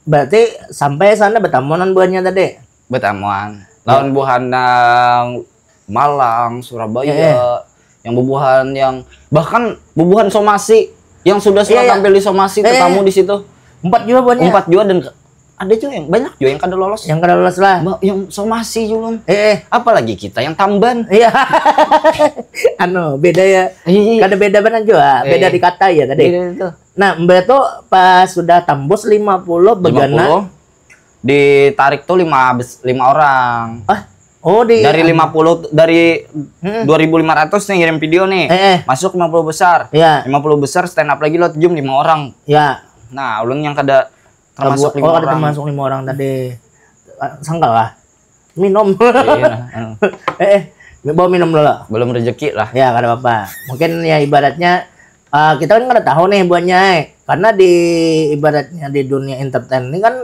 Berarti sampai sana bertamuan buahnya tadi. Bertamuan. Lawan buhan nang Malang, Surabaya, Eh, eh. Yang bubuhan yang bahkan bubuhan somasi yang sudah sudah Iya, iya. Tampil di somasi Eh, tetamu eh. Di situ. Empat juga buahnya. Empat juga dan ke- ada juga yang banyak juga yang kada lolos. Yang kada lolos lah. Ba- yang somasi juga. Eh, eh. Apalagi kita yang tamban. Iya. Anu, beda ya. Iya, iya. Kada beda benar juga, beda Eh. di kata ya tadi. Beda itu. Nah, Mbak tuh pas sudah tambus lima puluh begana. Lima puluh ditarik tuh lima bes- lima orang. Ah, oh di Dari lima puluh dari Hmm. dua ribu lima ratus nih ngirim video nih. Eh, eh. Masuk lima puluh besar. Ya. Lima puluh besar stand up lagi lo jam lima orang. Ya. Nah, ulun yang kada termasuk Oh, lima kada orang. Termasuk lima orang tadi. Ah, sangkal lah. Minum. Iya, heeh. eh, eh, bawa minum dulu. Belum rezeki lah. Ya, kada apa-apa. Mungkin ya ibaratnya eh, kita kan kada tahu nih buahnya, eh. Karena di ibaratnya di dunia entertain ini kan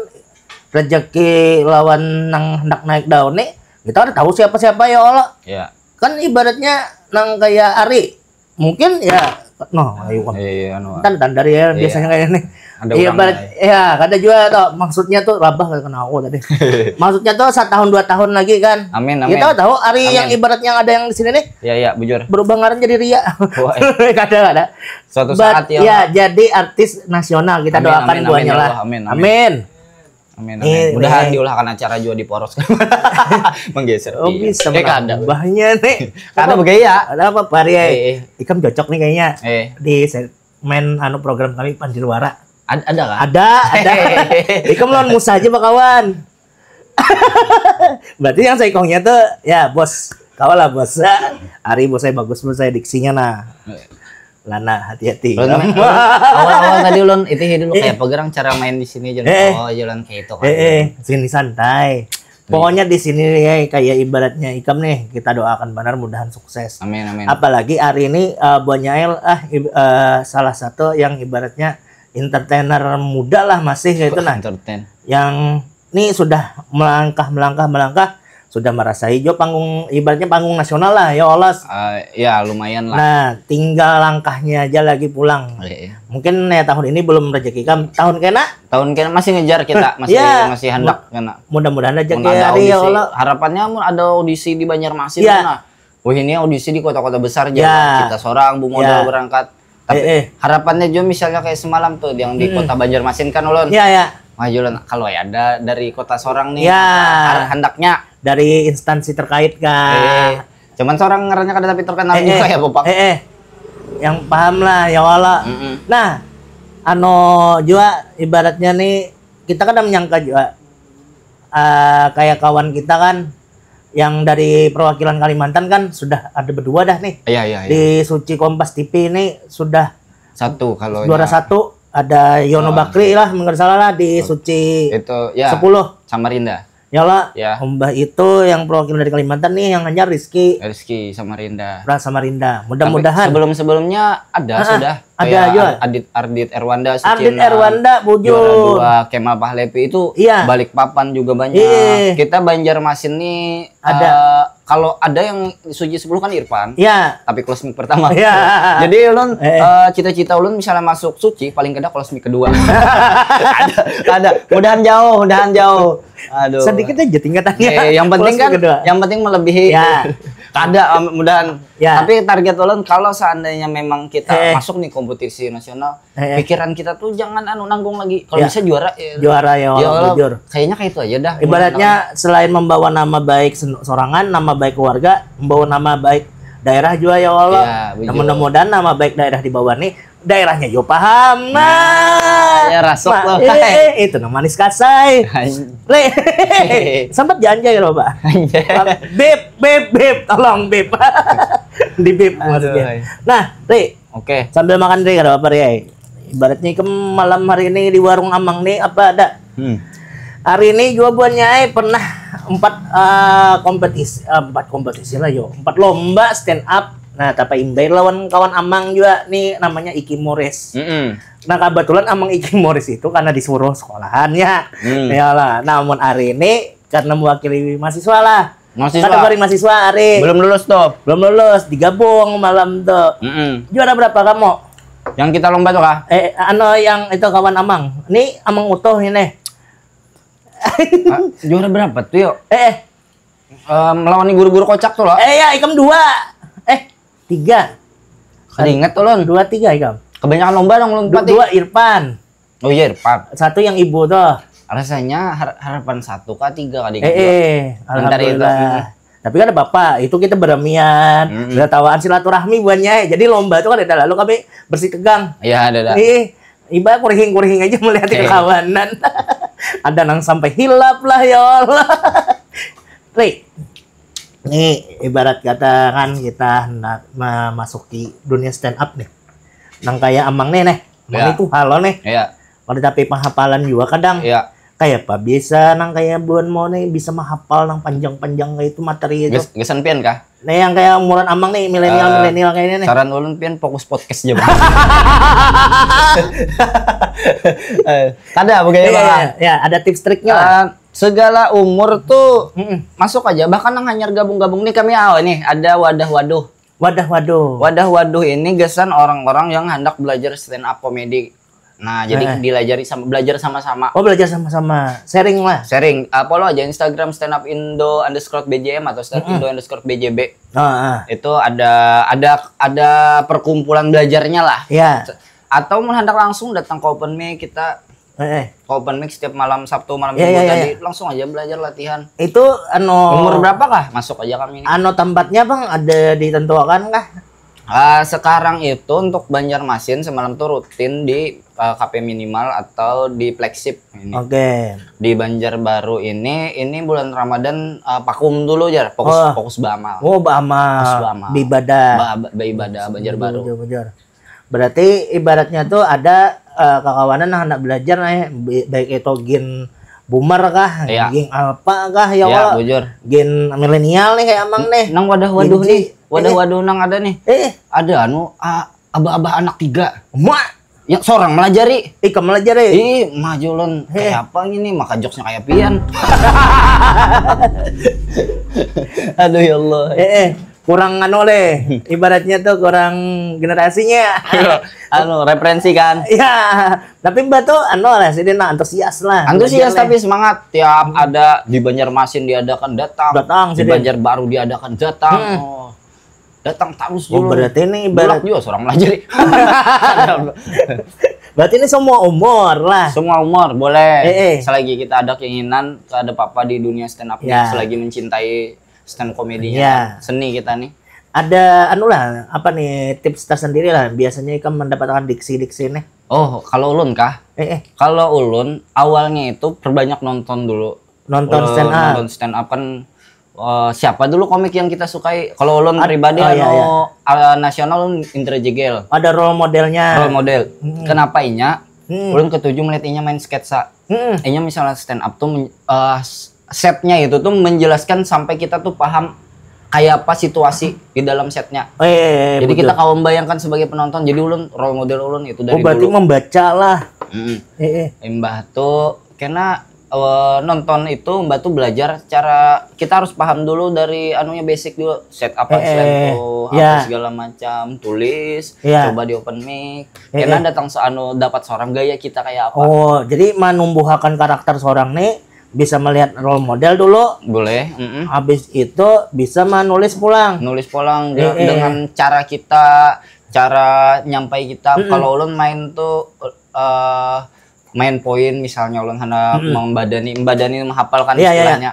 rezeki lawan nang hendak naik daun nih, kita kada tahu siapa-siapa ya Allah. Iya. Kan ibaratnya nang kayak Ari, mungkin ya, no, ayo kan. Iya, anu. Tan tan dari ya Iya. Biasanya kayak ini. Ada Iya, orang ibarat lain. Ya kada juga toh, maksudnya tuh rabah kena aku tadi. Maksudnya tuh setahun dua tahun lagi kan. Amin, amin. Kita tahu Ari Amin. Yang ibaratnya ada yang di sini nih Iya, iya, bujur. Berubah ngaran jadi Ria. Wah, eh. Kada ada. Suatu But- saat ya. Ya, jadi artis nasional kita Amin, doakan amin, buahnya amin, ya lah. Allah, amin, amin. Amin. Amin, amin. Eh, Mudahan eh. Diulahkan acara juga di poros. Menggeser. Oh, Iya. Bisa Eh, kada. Banyak nih. Kada bergaya. Ada apa Pak Ria? Eh, eh. Ikam cocok nih kayaknya. Eh. Di segmen anu program kami Pandir Wara. Ad- ada kah? Ada, ada. Ikam lawan Musa aja bakawan. Berarti yang saikongnya tuh ya bos. Kau lah bos. Ari bos saya bagus bos saya diksinya nah. Lana, hati-hati. Ulun main- ulun awal-awal tadi ulun itu dulu kayak apa gerang cara main di sini aja. Eh. Oh, jalan kayak itu kan. Eh, eh, sini santai. Pokoknya di sini ya kayak ibaratnya ikam nih, kita doakan benar mudahan sukses. Amin, amin. Apalagi hari ini eh, Buannya El ah ib- eh, salah satu yang ibaratnya entertainer muda lah masih kayak itu nah. Entertain. Yang ini sudah melangkah melangkah melangkah sudah merasai jo panggung ibaratnya panggung nasional lah ya Allah. Eh, ya lumayan lah. Nah, tinggal langkahnya aja lagi pulang. Iya, iya. Mungkin ya tahun ini belum rezeki kam. Tahun kena Tahun kena masih ngejar kita, masih Iya. masih hendak kena. Mudah-mudahan aja Mun ada hari ya audisi, Allah. Harapannya mun ada audisi di Banjarmasin Iya. Nah. Wah ini audisi di kota-kota besar aja. Iya. Kita seorang bu modal Iya. Berangkat. Tapi Eh, eh. Harapannya juga misalnya kayak semalam tuh yang di kota Banjarmasin kan ulun. Iya ya. Wah jualan kalau ya ada dari kota seorang nih. Iya. Har- Handaknya. Dari instansi terkait Eh, kan. Cuman seorang ngarannya kada tapi terkenal Eh, juga eh, ya Bapak. eh, eh. Yang paham lah ya Allah. Mm-mm. Nah, ano juga ibaratnya nih kita kan menyangka juga eh, kayak kawan kita kan yang dari perwakilan Kalimantan kan sudah ada berdua dah nih. Iya iya iya. Di Suci Kompas T V ini sudah Satu kalau juara satu ada Yono Bakri lah menurut salah lah di Suci itu ya sepuluh. Samarinda. Ya lah, Ya. Mbah itu yang perwakilan dari Kalimantan nih yang hanya Rizky Rizky Samarinda. Pras Samarinda. Mudah-mudahan. Sebelum sebelumnya ada sudah ada Kayak juga. Ar- Ardit Ardit Erwanda Ardit Sucina, Erwanda, bujur. Juara dua Kemal Pahlepi itu Iya. Balikpapan juga banyak. Iya. Kita Banjarmasin nih Ada. eh, kalau ada yang Suci sepuluh kan Irfan. Ya. Tapi close mic pertama. Iya. Jadi ulun Eh. eh, cita-cita ulun misalnya masuk Suci paling kada close mic kedua. Ada, ada. Mudahan jauh, mudahan jauh. Aduh. Sedikit aja tingkatannya. Eh, yang penting Close kan, kedua. Yang penting melebihi. Ya. Kada, am- mudahan. Ya. Tapi target ulun kalau seandainya memang kita Eh. masuk nih kompetisi nasional, Eh. pikiran kita tuh jangan anu nanggung lagi. Kalau Ya. Bisa juara ya. Juara ya, Ya Allah, bujur. Kayaknya kayak itu aja dah. Ibaratnya selain membawa nama baik sen- sorangan, nama baik keluarga, membawa nama baik daerah juga ya Allah. Ya, bujur. Dan mudah-mudahan nama baik daerah di bawah nih daerahnya juga paham. Nah, ya, rasuk Nah, tuh. eh, eh, itu nama manis kasai. Anj- Re, sempat janjai loh, Pak. Anjay. Beb, beb, beb, tolong beb. Di beb maksudnya. Aduh. Nah, Re, Oke. sambil makan Re, kada apa-apa Re. Ibaratnya ke malam hari ini di warung Amang nih apa ada? Hmm. Hari ini juga buannya eh pernah empat eh, kompetisi eh, empat kompetisi lah yo empat lomba stand up. Nah, tapi imbai lawan kawan Amang juga nih namanya Iki Morris. Mm-mm. Nah, kebetulan Amang Iki Morris itu karena disuruh sekolahan ya. Hmm. Ya lah, namun hari ini karena mewakili mahasiswa lah. Mahasiswa. Kategori mahasiswa hari. Belum lulus tuh. Belum lulus, digabung malam tuh. Mm-mm. Juara berapa kamu? Yang kita lomba tuh kah? Eh, anu yang itu kawan Amang. Ini Amang Utuh ini. Hah? Juara berapa tuh yuk? Eh, eh, Eh, melawan guru-guru kocak tuh loh. eh ya, ikam dua. Eh, tiga. Kada ingat tuh lon. Dua tiga ikam. Kebanyakan lomba dong lon Du- pati. Dua Irfan. Oh iya Irfan. Satu yang ibu tuh. Rasanya har- harapan satu kah tiga kali Eh, eh, Bentar itu. alhamdulillah. Tapi kan ada bapak, itu kita beramian, Mm-mm. udah tawaan silaturahmi buannya. Jadi lomba tuh kan ada lalu kami bersih tegang. Iya ada ada. Eh, iba kurihing-kurihing aja melihat Eh. kekawanan. Ada nang sampai hilap lah ya Allah. Ri, nih ibarat kata kan kita hendak memasuki dunia stand up nih. Nang kayak Amang nih nih. Amang Ya. Itu halo nih. Iya. Kalau tapi penghafalan juga kadang. Iya. Kayak apa biasa nang kayak buan mau nih bisa menghafal nang panjang-panjang kayak itu materi itu. Ges- Gesan pian kah? Nah, yang kayak umuran Amang nih, milenial Eh, milenial kayak ini nih. Saran ulun pian fokus podcast aja bang. Eh, Kada apa Iya, gaya bang. iya, iya, ada tips triknya lah. Eh, segala umur tuh Mm-mm. masuk aja, bahkan yang hanyar gabung-gabung nih kami awal nih ada wadah waduh. Wadah waduh. Wadah waduh ini gesan orang-orang yang hendak belajar stand up comedy. Nah, jadi Eh. dilajari sama belajar sama-sama. Oh, belajar sama-sama, sharing lah. Sharing, eh, follow aja Instagram stand up indo underscore B J M atau stand up indo underscore B J B. Ah, ah. Itu ada ada ada perkumpulan belajarnya lah. Ya. Atau mau hendak langsung datang ke open mic kita Eh, eh. ke open mic setiap malam Sabtu malam Iya, minggu iya, iya, tadi iya. Langsung aja belajar latihan. Itu anu Umur berapa kah? Masuk aja kami ini. Anu tempatnya Bang ada ditentukan kah? Ah, sekarang itu untuk Banjarmasin semalam tuh rutin di eh, K P Minimal atau di Flagship ini. Oke. Di Banjarbaru ini ini bulan Ramadan eh, vakum dulu aja fokus Oh. Fokus beramal. Oh, beramal. Terus beramal. Beribadah. Ba- ba- beribadah Banjarbaru. Bujur, bujur. Berarti ibaratnya tuh ada eh, kakawanan yang hendak belajar nih, bi- baik itu gen boomer kah, Iya. gen alpha kah ya Ya, Allah, bujur. Gen milenial nih kayak amang nih. Nang wadah-waduh Gen Z. nih, wadah-waduh nang ada nih. Eh, Ada anu a- abah-abah anak tiga mak, yang seorang melajari. Ih, kamu melajari. Ih, mah Julun, kayak apa ini? Maka jokesnya kayak pian. Aduh ya Allah. Eh, eh, kurang anu leh. Ibaratnya tuh kurang generasinya. Anu, referensi kan. Ya, tapi Mbak tuh anu lah sih dia nah, antusias lah. Antusias Belajar tapi semangat. Tiap ada di Banjarmasin diadakan, datang. Datang, Di sini. Banjarbaru diadakan, datang. Hmm. Oh. Datang terus Oh, Julun. Berarti ini Bulak ibarat juga seorang melajari. berarti ini semua umur lah. Semua umur boleh. Eh, eh. Selagi kita ada keinginan, ada apa di dunia stand up Ya. Selagi mencintai stand comedy-nya, Ya. Seni kita nih. Ada anu lah, apa nih tips tersendiri lah. Biasanya ikam mendapatkan diksi-diksi nih. Oh, kalau ulun kah? Eh, eh, Kalau ulun awalnya itu perbanyak nonton dulu. nonton Eh, stand up. Nonton stand up kan eh, siapa dulu komik yang kita sukai? Kalau ulun Ad- pribadi oh, iya, anu iya. eh, nasional ulun Indra Jegel. Ada role modelnya. Role model. Hmm. Kenapa inya? Hmm. Ulun ketuju melihat inya main sketsa. Hmm. Inya misalnya stand up tuh men- eh, s- setnya itu tuh menjelaskan sampai kita tuh paham kayak apa situasi di dalam setnya. Eh, Jadi betul. Kita kawa membayangkan sebagai penonton. Jadi ulun role model ulun itu dari Oh, berarti dulu. Membaca lah. Mm-mm. Eh, eh. Imbah tuh kena eh, nonton itu mbah tuh belajar cara kita harus paham dulu dari anunya basic dulu set up Eh, eh, punchline tuh ya. Apa segala macam tulis Ya. Coba di open mic Eh, kena eh. Datang seanu dapat seorang gaya kita kayak apa Oh, jadi menumbuhkan karakter seorang nih bisa melihat role model dulu. Boleh. Mm-mm. Habis itu bisa menulis pulang. Nulis pulang de- Eh, eh. Dengan cara kita cara nyampai kita Mm-mm. Kalau ulun main tuh eh main poin misalnya ulun hendak Mm-mm. membadani membadani menghafalkan Iya, iya, iya. Istilahnya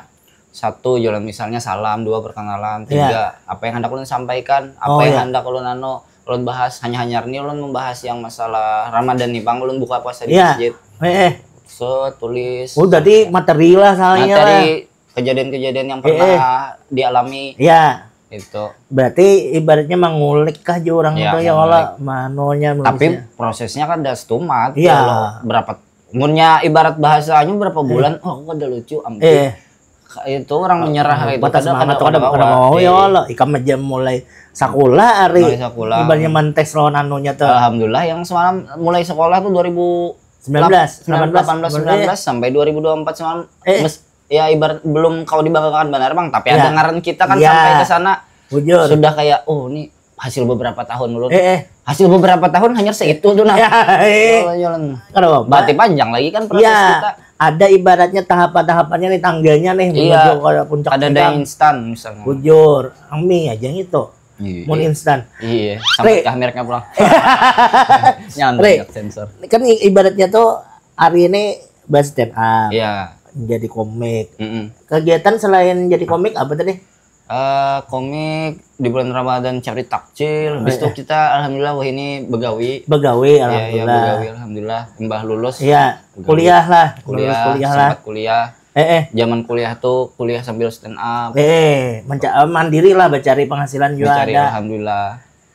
satu jalan misalnya salam dua perkenalan Iya. Tiga apa yang hendak ulun sampaikan apa Oh, yang iya. Hendak ulun anu ulun bahas hanya hanyar nih ulun membahas yang masalah Ramadan nih bang ulun buka puasa di Iya. Masjid Eh, eh. So tulis Oh, berarti materi lah soalnya lah. Materi kejadian-kejadian yang Eh, eh. pernah dialami Ya, itu berarti ibaratnya mengulik kah je orang Ya, itu ya mengulik. Allah manunya Tapi manusia. Prosesnya kan udah setumat Iya. Kalau berapa Munnya ibarat bahasanya berapa bulan, oh aku kada lucu, ampun. Eh, Ka- Itu orang menyerah itu. Patah Kada, semangat kada, tuh, kada, kada kada kawa. mau ya Eh, Allah. Ikam aja mulai sakulah hari Mulai sakulah. Ibaratnya mentes lawan anunya tuh. Alhamdulillah yang semalam mulai sekolah tuh dua ribu Sembilan belas, delapan belas, delapan belas, sembilan belas sampai dua ribu dua puluh empat semalam. Eh. Mes- ya ibarat belum kau dibanggakan benar bang, tapi Ya. Ada ngaran kita kan Ya. Sampai ke sana Bujur. Sudah kayak oh ini hasil beberapa tahun ulun. Eh, eh. Hasil beberapa tahun hanya seitu tuh nah. Ya, eh. Jalan-jalan. Kada apa-apa. Berarti panjang lagi kan proses Iya, kita. Ada ibaratnya tahapan-tahapannya nih tangganya nih Iya. menuju ke puncak Ada kita. Ada instan misalnya. Bujur, ami aja gitu. Iya. Mun instan. Iya, sampai Re. Ke mereknya pulang. Nyantai Re. Sensor. Kan i- ibaratnya tuh hari ini bahas stand up, Iya. Jadi komik. Mm-mm. Kegiatan selain jadi komik apa tadi? Eh, komik di bulan Ramadan cari takjil. Habis itu Iya. Kita alhamdulillah wah ini begawi. Begawi Iya, iya, alhamdulillah. Begawi alhamdullah. Imbah lulus. Iya, Begawi. Kuliah lah, Kuliah, lulus kuliah lah. Sempat kuliah. Eh, eh. Zaman kuliah tuh kuliah sambil stand up. Eh, menca- mandiri lah mencari penghasilan juga Mencari ada. Alhamdulillah.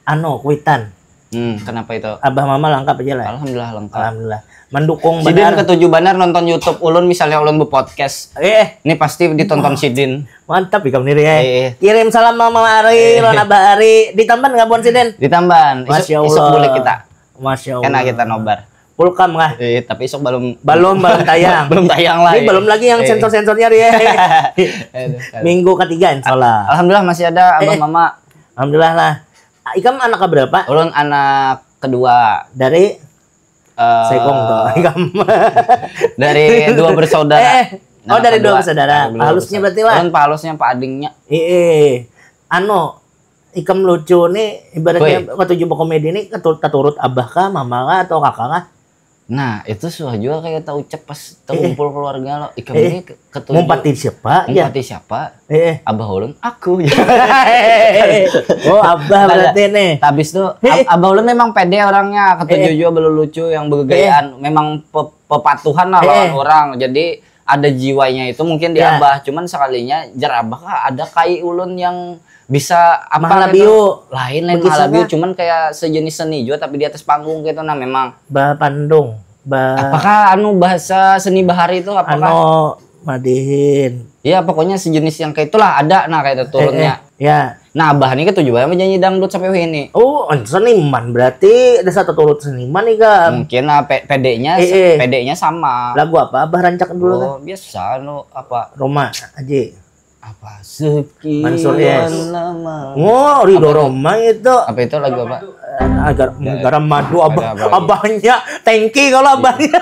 Anu, kuitan. Hmm, kenapa itu? Abah mama lengkap aja lah. Alhamdulillah lengkap. Alhamdulillah. Mendukung Sidin benar. Ketuju banar nonton YouTube ulun misalnya ulun berpodcast. Eh, Ini pasti ditonton sidin. Mantap ikam nih ya. Eh. Kirim salam mama Ari, lawan abah Ari. Ditamban nggak buan sidin? Ditamban. Isuk, Masya isuk Allah. Bulik kita. Masya Allah. Kena kita nobar. Pulkam kah? Eh, tapi isuk belum Belum, belum tayang. Belum tayang lah. Ini belum lagi yang Eh. Sensor-sensornya dia. Aduh, aduh. Minggu ketiga insya Allah. Alhamdulillah masih ada abah Eh. Mama. Alhamdulillah lah. Ikam anak berapa? Ulun anak kedua. Dari Eh, Sekong tuh. Ikam. Dari dua bersaudara. Eh, oh, Anak dari dua kedua. bersaudara. Dari dua Halusnya bersaudara. Berarti lah. Ulun pahalusnya pak adingnya. Eh, anu, ikam lucu nih ibaratnya ketujuh berkomedi ini ketur- keturut abah kah, mama kah, atau kakak kah? Nah, itu suah juga kayak tak ucap pas terkumpul keluarga lo. Ikam Eh, ini ke- ketujuh. Mumpati siapa? Ya. Mumpati siapa? Eh, eh. Abah ulun, aku. Oh, abah berarti nih. Habis tuh Eh. ab- abah ulun memang pede orangnya, ketujuh Eh. juga belum lucu yang bergayaan, memang pe- pepatuhan lah lawan Eh. orang. Jadi ada jiwanya itu mungkin di Ya. Abah, cuman sekalinya jar Abah kah ada kai ulun yang Bisa apa gitu? Mahalabiu. Lain, lain Bagaimana? Mahalabiu, cuman kayak sejenis seni juga tapi di atas panggung gitu, nah, memang. Bapandung, ba Apakah anu bahasa seni bahari itu apakah? Anu madihin. Ya, pokoknya sejenis yang kayak itulah ada, nah, kayak itu turunnya. Eh, eh, ya. Nah, abah ini ketujuh banget menyanyi dangdut sampai ini. Oh, seniman berarti ada satu turut seniman nih kan. Mungkin lah pe- pedenya Eh, eh. pedenya sama. Lagu apa abah rancak dulu kan? Oh, biasa, anu, apa? Roma Aji. Apa sekian Mansur, yes. lama. Oh, Ridho Roma itu. Apa itu lagu apa? Eh, Agar garam madu abah, Ada apa lagi? Abahnya tangki kalau abahnya.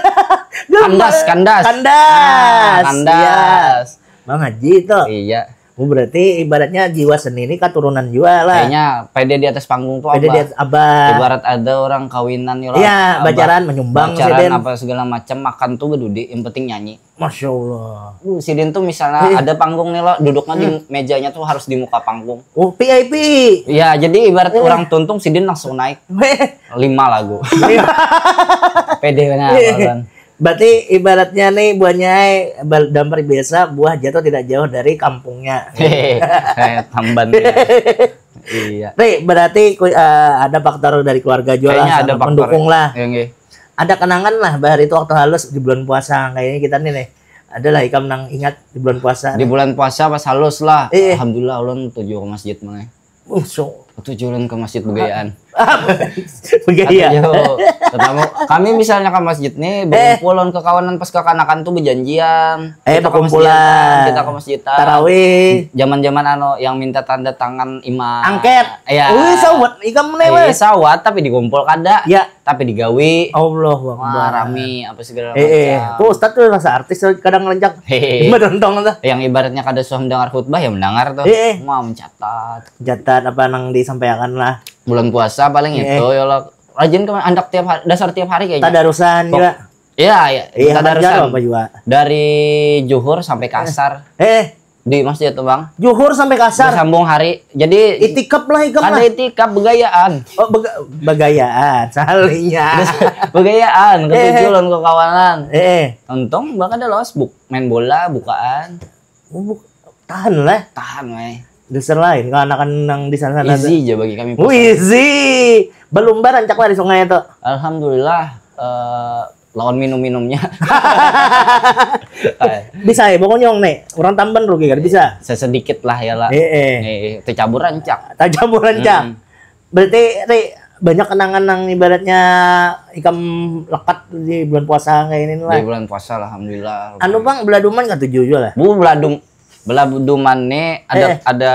Kandas, kandas. Kandas. Ah, kandas. Iya. Bang Haji itu. Iya. Oh, berarti ibaratnya jiwa seni ini keturunan juga lah. Kayaknya pede di atas panggung tuh Pede di abah. atas abah. Ibarat ada orang kawinan nih lah. Iya, Abah bacaran menyumbang bacaran sidin. Apa segala macam, makan tuh bedudi, yang penting nyanyi. Masya Allah. Uh, sidin tuh misalnya Iya. Ada panggung nih lo, duduknya di Hmm. mejanya tuh harus di muka panggung. Oh, V I P. Iya, jadi ibarat Iya. Orang tuntung, sidin langsung naik Weh. Lima lagu. Pede benar, Iya. Bang. Berarti ibaratnya nih buahnya eh, bal- dalam peribahasa buah jatuh tidak jauh dari kampungnya. Hehehe, tamban. Iya. Nih, berarti ku- eh, ada faktor dari keluarga juga Kayaknya lah, ada sangat faktor. Mendukung lah. Yang nggih. Ada kenangan lah bahari itu waktu halus di bulan puasa kayak ini kita nih nih. Adalah ikam nang ingat di bulan puasa. Di bulan puasa pas halus lah. Iya. Alhamdulillah ulun tuju ke masjid mana. Uh, so. Tuju ulun ke masjid begayaan. Begaya. Yo, ketemu kami misalnya ke masjid nih, berkumpul lawan kekawanan pas kekanakan tuh berjanjian. Eh, Kita ke berkumpulan. masjidan, kita ke masjidan. Tarawih. Zaman-zaman anu yang minta tanda tangan imam. Angket. Iya. Wih, sawat ikam nih, Eh, weh. Sawat tapi dikumpul kada. Ya. Tapi digawi. Allahu Wah, Akbar. rami apa segala Eh, eh. macam. Tuh ustaz tuh rasa artis tuh kadang lencak. Hehehe. Bedontong tuh. Yang ibaratnya kada suah mendengar khutbah ya mendengar tuh. Eh, eh. Mau mencatat. Catat apa nang disampaikan lah. Bulan puasa paling Eh. Itu ya lo. Rajin ke andak tiap hari, dasar tiap hari kayaknya. Tadarusan Pok- juga. Iya, iya. Iya, Tadarusan. Banjar apa juga? Dari juhur sampai kasar Eh, di masjid tuh, Bang. juhur sampai kasar. Bersambung hari. Jadi Itikaf lah ikam Kada lah. Itikaf, begayaan. Oh, bega- begayaan salahnya. Begayaan, Eh. Ketujuh lawan kekawanan. Eh, eh. Untung bakal ada los buk main bola bukaan. Oh, bu- tahan lah. Tahan weh. Dasar lain kalau anak-anak nang di sana sana. Easy aja bagi kami. Wih, easy. Belum bar rancak lah di sungai itu. Alhamdulillah eh, lawan minum-minumnya. Bisa ya, pokoknya nih, orang tamban rugi kan bisa. Sesedikit lah ya lah. Eh, eh. Eh, tercabur rancak. Tajam rancak. Hmm. Berarti Ri, banyak kenangan nang ibaratnya ikam lekat di bulan puasa kayak ini lah. Di bulan puasa alhamdulillah. Anu bang, beladuman kan tujuh juga lah. Bu beladum beladuman nih ada Eh. ada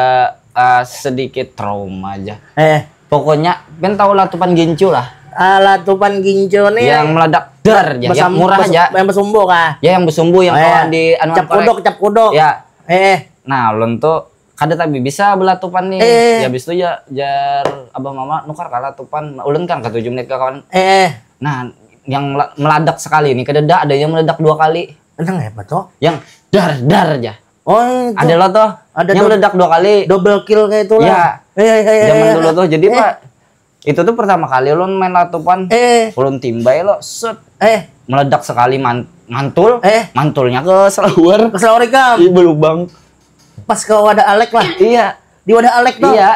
eh, sedikit trauma aja. Eh, Pokoknya kan tahu latupan gincu lah. ah, latupan gincu nih. Yang meledak dar aja, yang Besam- murah bes- aja. Yang besumbu kah? Ya yang besumbu yang Oh, ya. kawan di anu Cap korek. Kuduk, cap kuduk. Ya. Eh, Nah, ulun tuh kada tapi bisa belatupan nih. Eh. Ya habis itu ya jar abah mama nukar kalah tupan. Ulun kan ketujuh menit ke kawan. eh, Nah, yang la- meledak sekali nih, kededa ada yang meledak dua kali. Nang apa tuh? Yang dar dar aja. Oh, itu. Ada lo tuh. Ada Yang dou- meledak dua kali. Double kill kayak itu Ya. lah. Eh, eh, eh, Zaman eh, dulu eh. Tuh. Jadi Eh. Pak, itu tuh pertama kali ulun main latupan. Eh, Ulun timbai lo, set. Eh, Meledak sekali man- mantul. Eh. Mantulnya ke selawar. Keselawar ikam. Iya, belubang. Pas ke wadah Alek lah. Iya. Di wadah Alek tuh. Iya.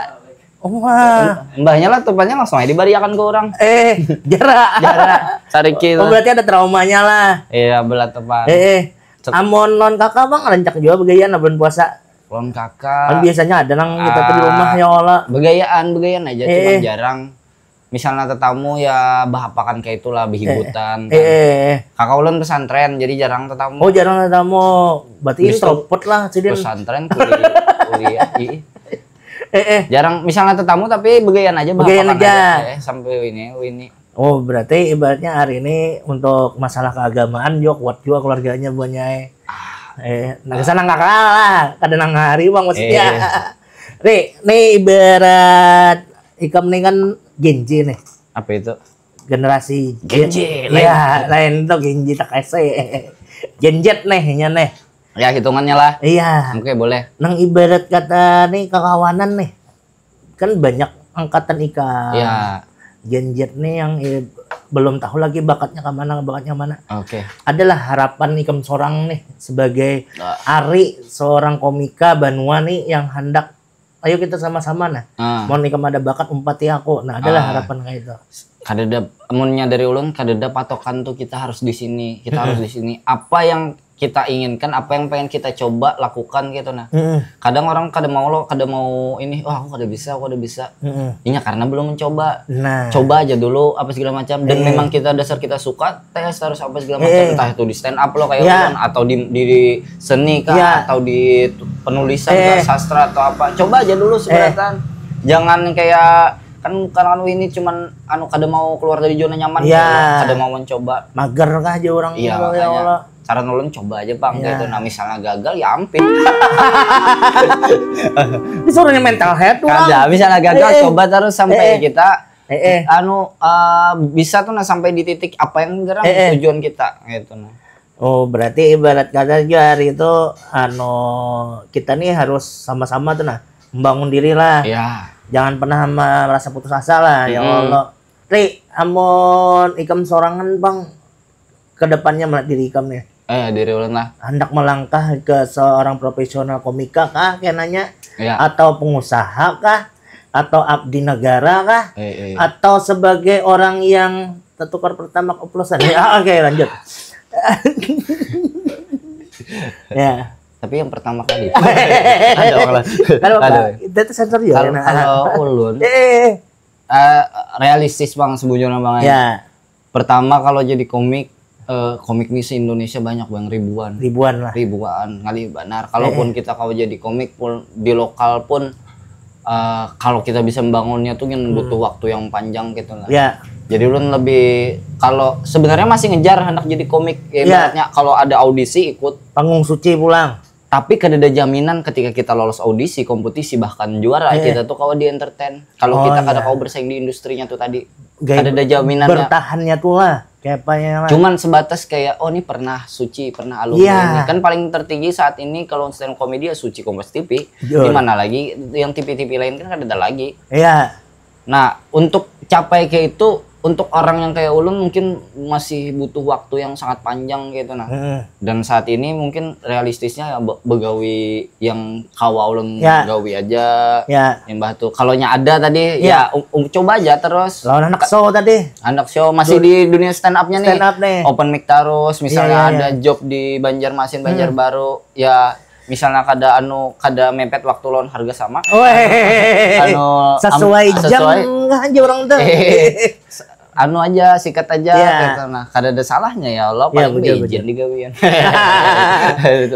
Oh, wah. Mbahnya latupannya langsung aja dibariakan ke orang. Eh, jarak. Jarak. Sariki Oh, itu. Berarti ada traumanya lah. Iya, belatupan. Eh, eh. Cek- Amun non kakak bang rancak juga begayaan bulan puasa. Lawan Kan kakak. Biasanya ada nang kita tuh di Ah. Rumah ya Allah. Begayaan, begayaan aja, Eh, cuma eh. Jarang. Misalnya tetamu ya bahapaan kayak itulah, behibutan. Eh, eh, eh. Kakak ulun pesantren, jadi jarang tetamu. Oh, jarang tetamu. Berarti Bis- introvert lah sidin. Pesantren kuliah, kuliah. Ih. Eh, eh. Jarang misalnya tetamu tapi begayaan aja, Begayaan bahapaan aja. Eh, sampai ini ini. Oh, berarti ibaratnya hari ini untuk masalah keagamaan juga kuat juga keluarganya buahnya. Eh, nah kesana nggak kalah, kada nang hari bang maksudnya. Ri, nih ibarat ikam nih kan Gen Z nih, Apa itu? Generasi Gen Z, Iya, lain tuh Gen Z tak ese. Gen Z nih, nya nih. Ya hitungannya lah. Iya. Oke, boleh. Nang ibarat kata nih kekawanan nih, kan banyak angkatan ikam. Ya. Gen Z nih yang eh, belum tahu lagi bakatnya ke mana, bakatnya mana. Oke. Adalah harapan ikam seorang nih sebagai Nah. Ari, seorang komika banua nih yang hendak ayo kita sama-sama nah. Ah. Mun ikam ada bakat umpati aku. Nah, adalah ah. Harapan kayak itu. Kadada, munnya dari ulun kadada patokan tuh kita harus di sini, kita harus di sini. Apa yang kita inginkan, apa yang pengen kita coba lakukan gitu nah. Mm-mm. Kadang orang kada mau lo, kada mau ini, wah aku kada bisa, aku kada bisa. Mm-mm. Inya karena belum mencoba. Nah. Coba aja dulu apa segala macam dan eh. Memang kita dasar kita suka, tes harus apa segala macam. Eh. Entah itu di stand up lo kayak ya. Atau di, di seni kah ya. Atau di penulisan eh. Kah, sastra atau apa. Coba aja dulu sebenarnya. Eh. Jangan kayak kan kan anu ini cuman anu kada mau keluar dari zona nyaman ya. Kada mau mencoba. Mager kah aja orang ya, ya Allah. Saran ulun coba aja pang ya. Gitu. Nah misalnya gagal ya ampin. Disuruhnya mental head tuh. Kada, misalnya gagal eh, eh. Coba terus sampai eh, eh. Kita eh, eh. Anu uh, bisa tuh nah sampai di titik apa yang gerang eh, eh. Tujuan kita gitu nah. Oh berarti ibarat kata juga hari itu anu kita nih harus sama-sama tuh nah membangun diri lah. Ya. Jangan pernah merasa putus asa lah hmm. Ya Allah. Ri, amun ikam sorangan bang kedepannya melihat diri ikam nih. Eh, diri ulun lah. Hendak melangkah ke seorang profesional komika kah kenanya? Ya. Atau pengusaha kah? Atau abdi negara kah? Eh, eh. Atau sebagai orang yang tertukar pertama keoplosan? Ya, oke lanjut. Ya. Tapi yang pertama kali. Ada orang. Kalau ada. Kita tuh sensor ya. Kalau ulun. Eh, eh. Uh, realistis bang sebujurnya bang. Ya. Pertama kalau jadi komik, uh, komik nih se Indonesia banyak bang ribuan. Ribuan lah. Ribuan kali benar. Kalaupun eh, eh. Kita kalau jadi komik pun di lokal pun uh, kalau kita bisa membangunnya tuh kan hmm. Butuh waktu yang panjang gitu lah. Ya. Jadi ulun lebih kalau sebenarnya masih ngejar hendak jadi komik ya, ya. Ibaratnya kalau ada audisi ikut. Panggung suci pulang. Tapi kada ada jaminan ketika kita lolos audisi, kompetisi bahkan juara eh. Kita tuh kalau di entertain. Kalau oh, kita kada iya. Kau bersaing di industrinya tuh tadi. Gaya kada ada jaminan bertahannya tuh lah. Kayak apa ya lah. Cuman sebatas kayak oh ini pernah suci, pernah alumni ya. Ini. Kan paling tertinggi saat ini kalau stand comedy ya suci Kompas T V. Di mana lagi yang T V-T V lain kan kada ada lagi. Iya. Nah, untuk capai kayak itu untuk orang yang kayak ulun mungkin masih butuh waktu yang sangat panjang gitu nah. Hmm. Dan saat ini mungkin realistisnya ya begawi yang kawa ulun ya. Gawi aja. Ya. Yang bahtu kalau nya ada tadi ya, ya um, um, coba aja terus. Lawan anak show tadi. Anak show masih Dun di dunia stand up-nya nih. Stand up nih. Open mic terus misalnya ya, ya, ya. Ada job di Banjarmasin, Banjarbaru hmm. Ya misalnya kada anu kada mepet waktu lawan harga sama anu sesuai jam aja orang tuh anu aja sikat aja ya. Gitu. Nah kada ada salahnya ya Allah paling ya, betul, izin digawian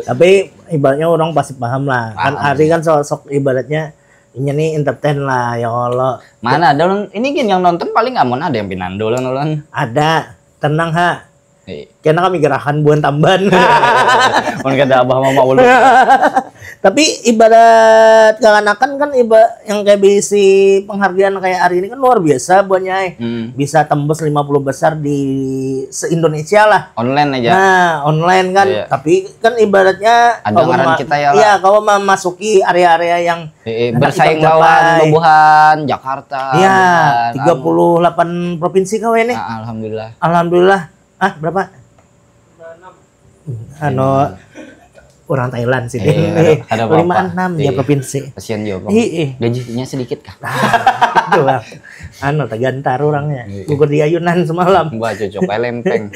tapi ibaratnya orang pasti paham lah kan paham. Ari kan sosok ibaratnya ini nih entertain lah ya Allah mana ada orang ini gini yang nonton paling amun ada yang pinandulan ulun ada tenang ha Iya. Kena kami gerakan buan tamban. Mun kada abah mama ulun. Tapi ibarat kaganakan kan iba yang kayak bisi penghargaan kayak hari ini kan luar biasa buatnya eh. Hmm. Bisa tembus lima puluh besar di se-Indonesia lah. Online aja. Nah, online kan. Iya. Tapi kan ibaratnya ada ngaran kita ya. Iya, kau memasuki area-area yang eh, eh, bersaing lawan bubuhan Jakarta. Iya, tiga puluh delapan provinsi kau ini. Nah, alhamdulillah. Alhamdulillah. Ah, berapa? Anu orang Thailand sih. Iya, ada, ada lima enam ya provinsi. Kasihan juga. Iya. Gajinya sedikit kah? Itu lah. Anu tergantar orangnya. Iya. Gugur di ayunan semalam. Wah, cocok lempeng.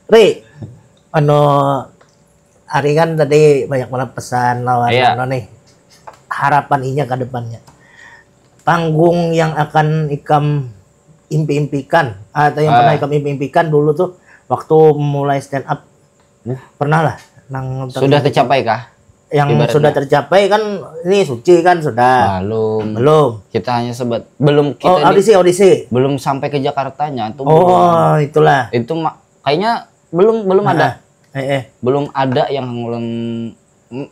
Ri, anu Ari kan tadi banyak banget pesan lawan iya. Anu nih. Harapan inya ke depannya. Panggung yang akan ikam impi-impikan atau yang ah. Pernah ikam impi-impikan dulu tuh waktu mulai stand up uh. Pernah lah nang sudah tercapai kah yang ibaratnya. Sudah tercapai kan ini suci kan sudah belum belum kita hanya sebut belum kita oh, audisi di, audisi belum sampai ke Jakartanya tuh oh belum. Itulah itu kayaknya belum belum nah, ada eh, eh. Belum ada yang ulun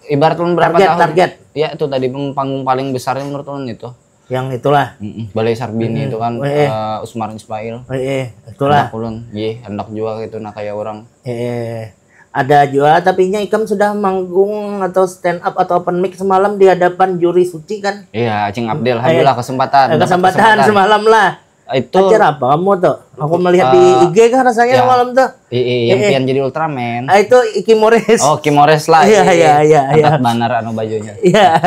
ibarat ulun berapa target, tahun target. Ya itu tadi panggung paling besar menurut ulun itu yang itulah mm -mm. Balai Sarbini mm -hmm. Itu kan eh, eh. Uh, Usmar Ismail eh, eh. Itulah anak ulun ye anak juga gitu nah kayak orang eh, eh. Ada juga tapi nya ikam sudah manggung atau stand up atau open mic semalam di hadapan juri suci kan iya cing Abdel alhamdulillah eh, kesempatan eh, kesempatan, kesempatan semalam lah Itu Acara apa kamu tuh? Aku melihat di Eh, I G kah rasanya ya. malam tuh. I, i, yang pian jadi Ultraman. Ah, itu Iki Mores. Oh, Kimores lah. Iya, iya, iya, iya. Banar anu bajunya. Iya.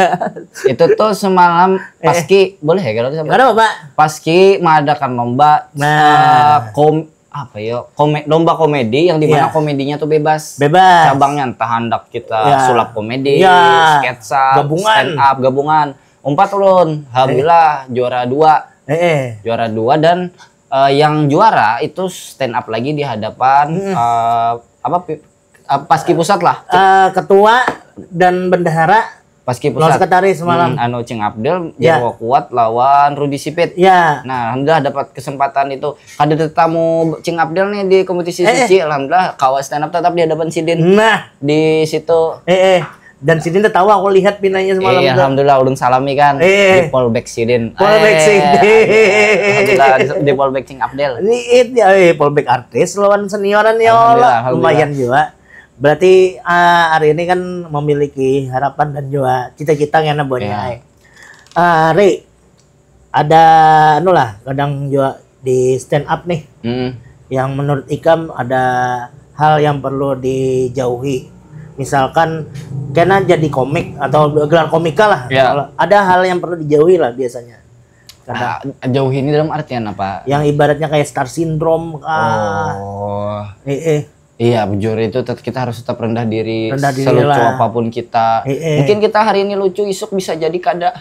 Itu tuh semalam Paski, boleh ya kalau disebut? Kenapa, Pak? Paski mengadakan lomba Nah. eh, kom apa ya? Kome- lomba komedi yang dimana Iya. Komedinya tuh bebas. Bebas. Cabangnya entah handak kita Iya. sulap komedi, Iya. sketsa, Gabungan. Stand up, gabungan. Umpat ulun, alhamdulillah juara dua. Eh, eh. Juara dua dan eh, yang juara itu stand up lagi di hadapan eh, apa pi- eh, Paski Pusat lah. Eh, ketua dan bendahara Paski lawan Pusat. sekretaris malam. Hmm, anu Cing Abdel, Ya. Jarwo Kuat lawan Rudi Sipit. Ya. Nah, alhamdulillah dapat kesempatan itu. Kada tetamu Cing Abdel nih di kompetisi Eh, eh. suci, alhamdulillah kawa stand up tetap di hadapan sidin Nah, di situ. eh, eh. Dan sidin tertawa aku lihat pinanya semalam Iya, tuh. Alhamdulillah ulun salami kan. Eh. Di Polbek sidin. Polbek Eh, sidin. Alhamdulillah di, di Polbek Cing Abdel. Ini it ya, eh, Polbek artis lawan senioran ya Alhamdulillah, Allah. alhamdulillah. Lumayan juga. Berarti eh, hari ini kan memiliki harapan dan juga cita-cita ngena buatnya. Ya. Eh, Ri, ada anu lah, kadang juga di stand up nih. Hmm. Yang menurut ikam ada hal yang perlu dijauhi. Misalkan kena jadi komik atau gelar komika lah. Ya. Kalau ada hal yang perlu dijauhi lah biasanya. Kadang Nah, jauh ini dalam artian apa? yang ibaratnya kayak star syndrome kah. Oh. Eh, eh. Iya, bujur itu tet- kita harus tetap rendah diri, Rendah diri selucu lah. Apapun kita. Eh, eh. Mungkin kita hari ini lucu, isuk bisa jadi kada.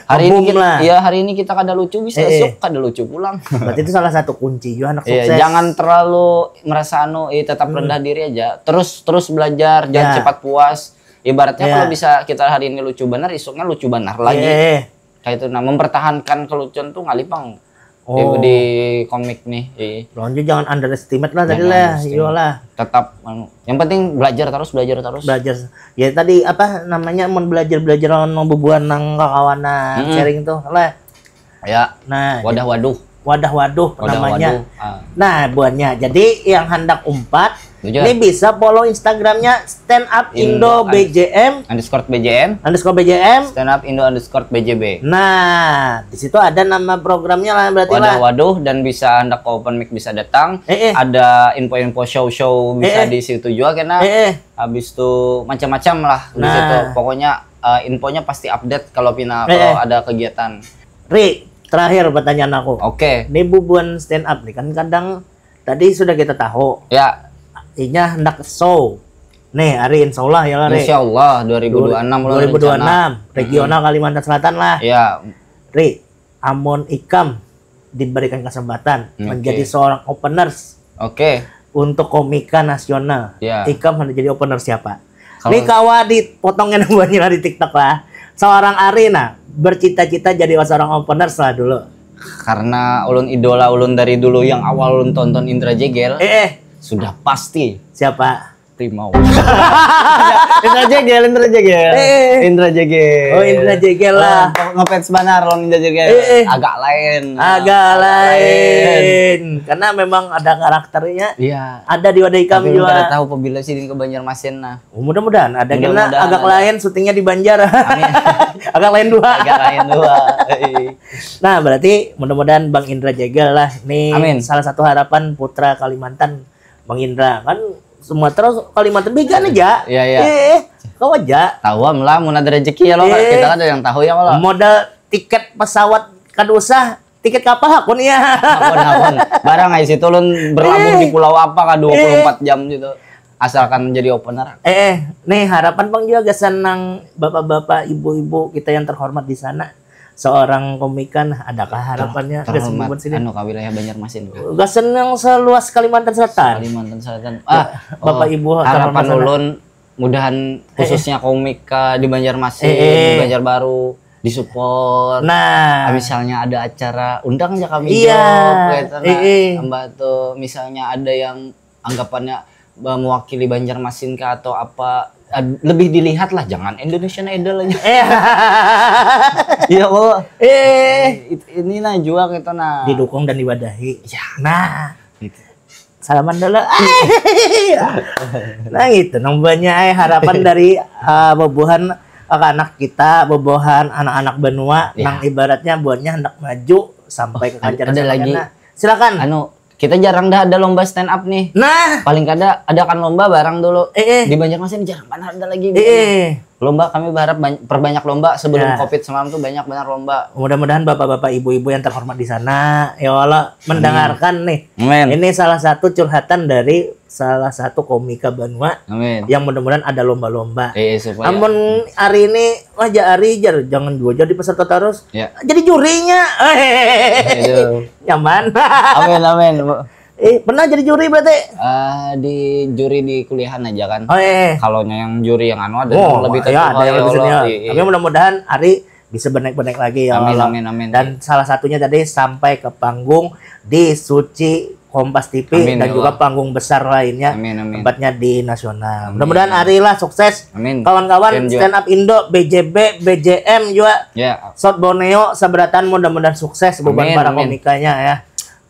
Hari ini Boom kita, lah. Ya hari ini kita kada lucu, bisa Eh, eh. Isuk kada lucu pulang. Berarti itu salah satu kunci juga anak Iya, sukses. Jangan terlalu merasa anu, eh, tetap rendah diri aja. Terus terus belajar, jangan Ya. Cepat puas. Ibaratnya Ya. Kalau bisa kita hari ini lucu benar, isuknya lucu benar lagi. Eh, eh. Kayak itu, nah, mempertahankan kelucuan tuh ngalipang. Oh. Di, di komik nih. Iya. Lonjo jangan underestimate lah tadi Jangan lah, underestimate. Iyalah. Tetap anu, yang penting belajar terus, belajar terus. Belajar. Ya tadi apa namanya mau belajar belajar lawan mau bebuan nang kakawanan Mm-mm. Sharing tuh lah. Ya, Nah, wadah waduh. Wadah waduh Wadah namanya. Waduh. Ah. Nah, buannya. Jadi yang hendak umpat Jujur. Ini bisa follow Instagramnya Stand Up Indo Indo B J M Underscore B J M. underscore B J M. Stand up Indo underscore B J B. Nah, di situ ada nama programnya lah berarti Wadah lah. Waduh dan bisa hendak ke open mic bisa datang. Eh, eh. Ada info-info show-show bisa Eh, eh. Di situ juga karena Eh, eh. Habis itu macam-macam lah di Nah. Situ. Pokoknya eh, infonya pasti update kalau pina Eh, kalau eh. Ada kegiatan. Ri, terakhir pertanyaan aku. Oke. Ini bubuan stand up nih kan kadang tadi sudah kita tahu. Ya, Inya hendak show. Nih, hari insya Allah ya lah, Ri. Insya Allah dua ribu dua puluh enam lah dua ribu dua puluh enam, rencana. regional Kalimantan Selatan lah. Ya, Ri, amun ikam diberikan kesempatan Oke. Menjadi seorang openers oke. Untuk komika nasional, Ya. Ikam hendak jadi opener siapa? Kalau- Ini kawa dipotongnya namanya lah di TikTok lah. Seorang Ari nah bercita-cita jadi seorang opener lah dulu. Karena ulun idola ulun dari dulu yang awal ulun tonton Indra Jegel, Eh, eh, sudah pasti siapa? Primau. Indra Jegel, Indra Jegel. Eh. Indra Jegel. Oh, Indra Jegel lah. Oh, ngefans banar lawan Indra Jegel. Eh, eh. Agak lain. Agak lain. Karena memang ada karakternya. Iya. Ada di Wadah Ikam Tapi ulun juga. Kada tahu apabila sidin ke Banjarmasin nah. Oh, mudah-mudahan ada kena Mudah-mudahan agak ada. Lain syutingnya di Banjar. Amin. Agak Lain dua. Agak lain dua. Nah, berarti mudah-mudahan Bang Indra Jegel lah. Nih Amin. Salah satu harapan putra Kalimantan, Bang Indra. Kan Sumatera Kalimantan bigan aja. Iya, iya. Eh, kau aja. Tahu am lah mun ada rezeki ya lo. Eh. Kita kan ada yang tahu ya lo. Modal tiket pesawat kada usah, tiket kapal hakun ya. Ampun, ampun. Barang aja situ ulun berlabuh Eh. Di pulau apa kah dua puluh empat Eh. jam gitu. Asalkan jadi opener. Eh, eh, nih harapan Bang juga gasan nang bapak-bapak, ibu-ibu kita yang terhormat di sana. Seorang komika, adakah harapannya gasan Terhormat buat sini? Anu ke wilayah Banjarmasin. Gasan yang seluas Kalimantan Selatan. Kalimantan Selatan. Ya, Ah, Bapak oh, Ibu harapan terhormat sana. Ulun mudahan khususnya komika di Banjarmasin, Eh, eh. di Banjarbaru, di support. Nah. Misalnya ada acara undang aja kami Iya. job, gitu, nah. Eh, eh. Tambah tuh misalnya ada yang anggapannya eh, mewakili Banjarmasin kah atau apa eh, lebih dilihat lah, jangan Indonesian Idol aja. Eh, Iya, Bu. eh, It- Ini nah juga gitu nah. Didukung dan diwadahi. Ya. Nah, Gitu. Salaman dulu. Nah gitu nang banyak eh, harapan dari uh, bubuhan anak kita, bubuhan anak-anak benua Ya. Nang ibaratnya buatnya hendak maju sampai ke Ada- kancah ada lagi. Nah, silakan. Anu, kita jarang dah ada lomba stand up nih. Nah, Paling kada adakan lomba bareng dulu. Eh, eh. Di Banjarmasin jarang banget ada lagi. Eh, eh. Lomba kami berharap bany- perbanyak lomba sebelum Ya. covid semalam tuh banyak banget lomba. Mudah-mudahan bapak-bapak ibu-ibu yang terhormat di sana ya Allah mendengarkan nih. Amin. Ini salah satu curhatan dari salah satu komika banua Amin. yang mudah-mudahan ada lomba-lomba. Eh, supaya Amun hari ini wah ja hari jar jangan dua jadi peserta terus. Ya. Jadi jurinya. Aduh. Nyaman. Amin amin. Bu. Eh, pernah jadi juri berarti? Ah, di juri di kuliahan aja kan. Oh, eh. Kalau yang juri yang anu ada Oh, yang lebih ya, terkenal ada yang ya lebih Allah. senior. Iya. Tapi mudah-mudahan Ari bisa benek-benek lagi ya Amin, Allah. Amin amin. Dan salah satunya tadi sampai ke panggung di Suci Kompas T V Amin, dan ya juga Allah. Panggung Besar lainnya Amin amin. Tempatnya di nasional. Mudah-mudahan Ari lah sukses. Amin. Kawan-kawan Amin juga. Stand Up Indo, B J B, B J M juga. Ya. South Borneo seberatan mudah-mudahan sukses bukan Amin, para amin. Komikanya ya.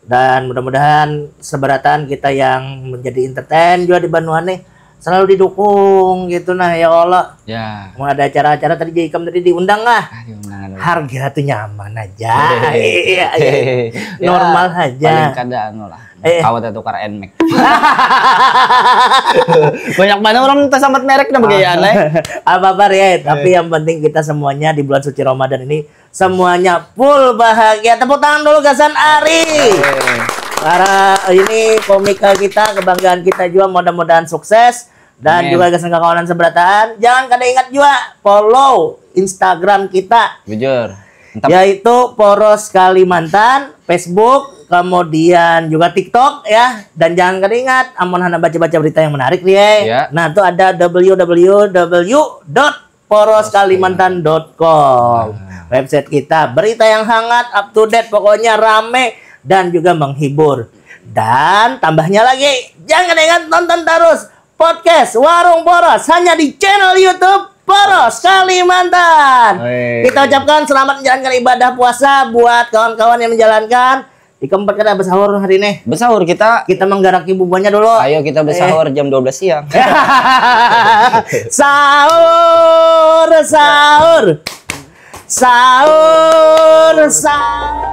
Dan mudah-mudahan seberatan kita yang menjadi entertain juga di Banua nih selalu didukung gitu nah ya Allah. Ya. Mau ada acara-acara tadi jadi ikam tadi diundang lah. Ah, diundang ada. Harga tuh nyaman aja. Hehehe. Iya, iya. Ya, Normal aja. Paling kada anu lah. Eh. Kawat tukar Nmax. Banyak banget orang minta sambat merek dah begayaan lah. Apa-apa ya, tapi yang penting kita semuanya di bulan suci Ramadan ini semuanya full bahagia. Tepuk tangan dulu gasan Ari. Para ini komika kita, kebanggaan kita juga, mudah-mudahan sukses dan Amin. juga gasan kawanan seberataan. Jangan kada ingat juga follow Instagram kita Bujur. Entah yaitu Poros Kalimantan, Facebook, kemudian juga TikTok ya. Dan jangan kada ingat, amun hana baca-baca berita yang menarik nih, eh. Ya. Nah, itu ada w w w dot poros kalimantan dot com. Website kita, berita yang hangat, up to date, pokoknya rame dan juga menghibur. Dan tambahnya lagi, jangan ingat nonton terus podcast Warung Poros hanya di channel YouTube Poros Kalimantan. Hei. Kita ucapkan selamat menjalankan ibadah puasa buat kawan-kawan yang menjalankan. Di keempat kada bersahur hari ini. Bersahur kita. Kita menggaraki bubuhannya dulu. Ayo kita bersahur jam dua belas siang. Sahur, sahur. Sahur, sahur.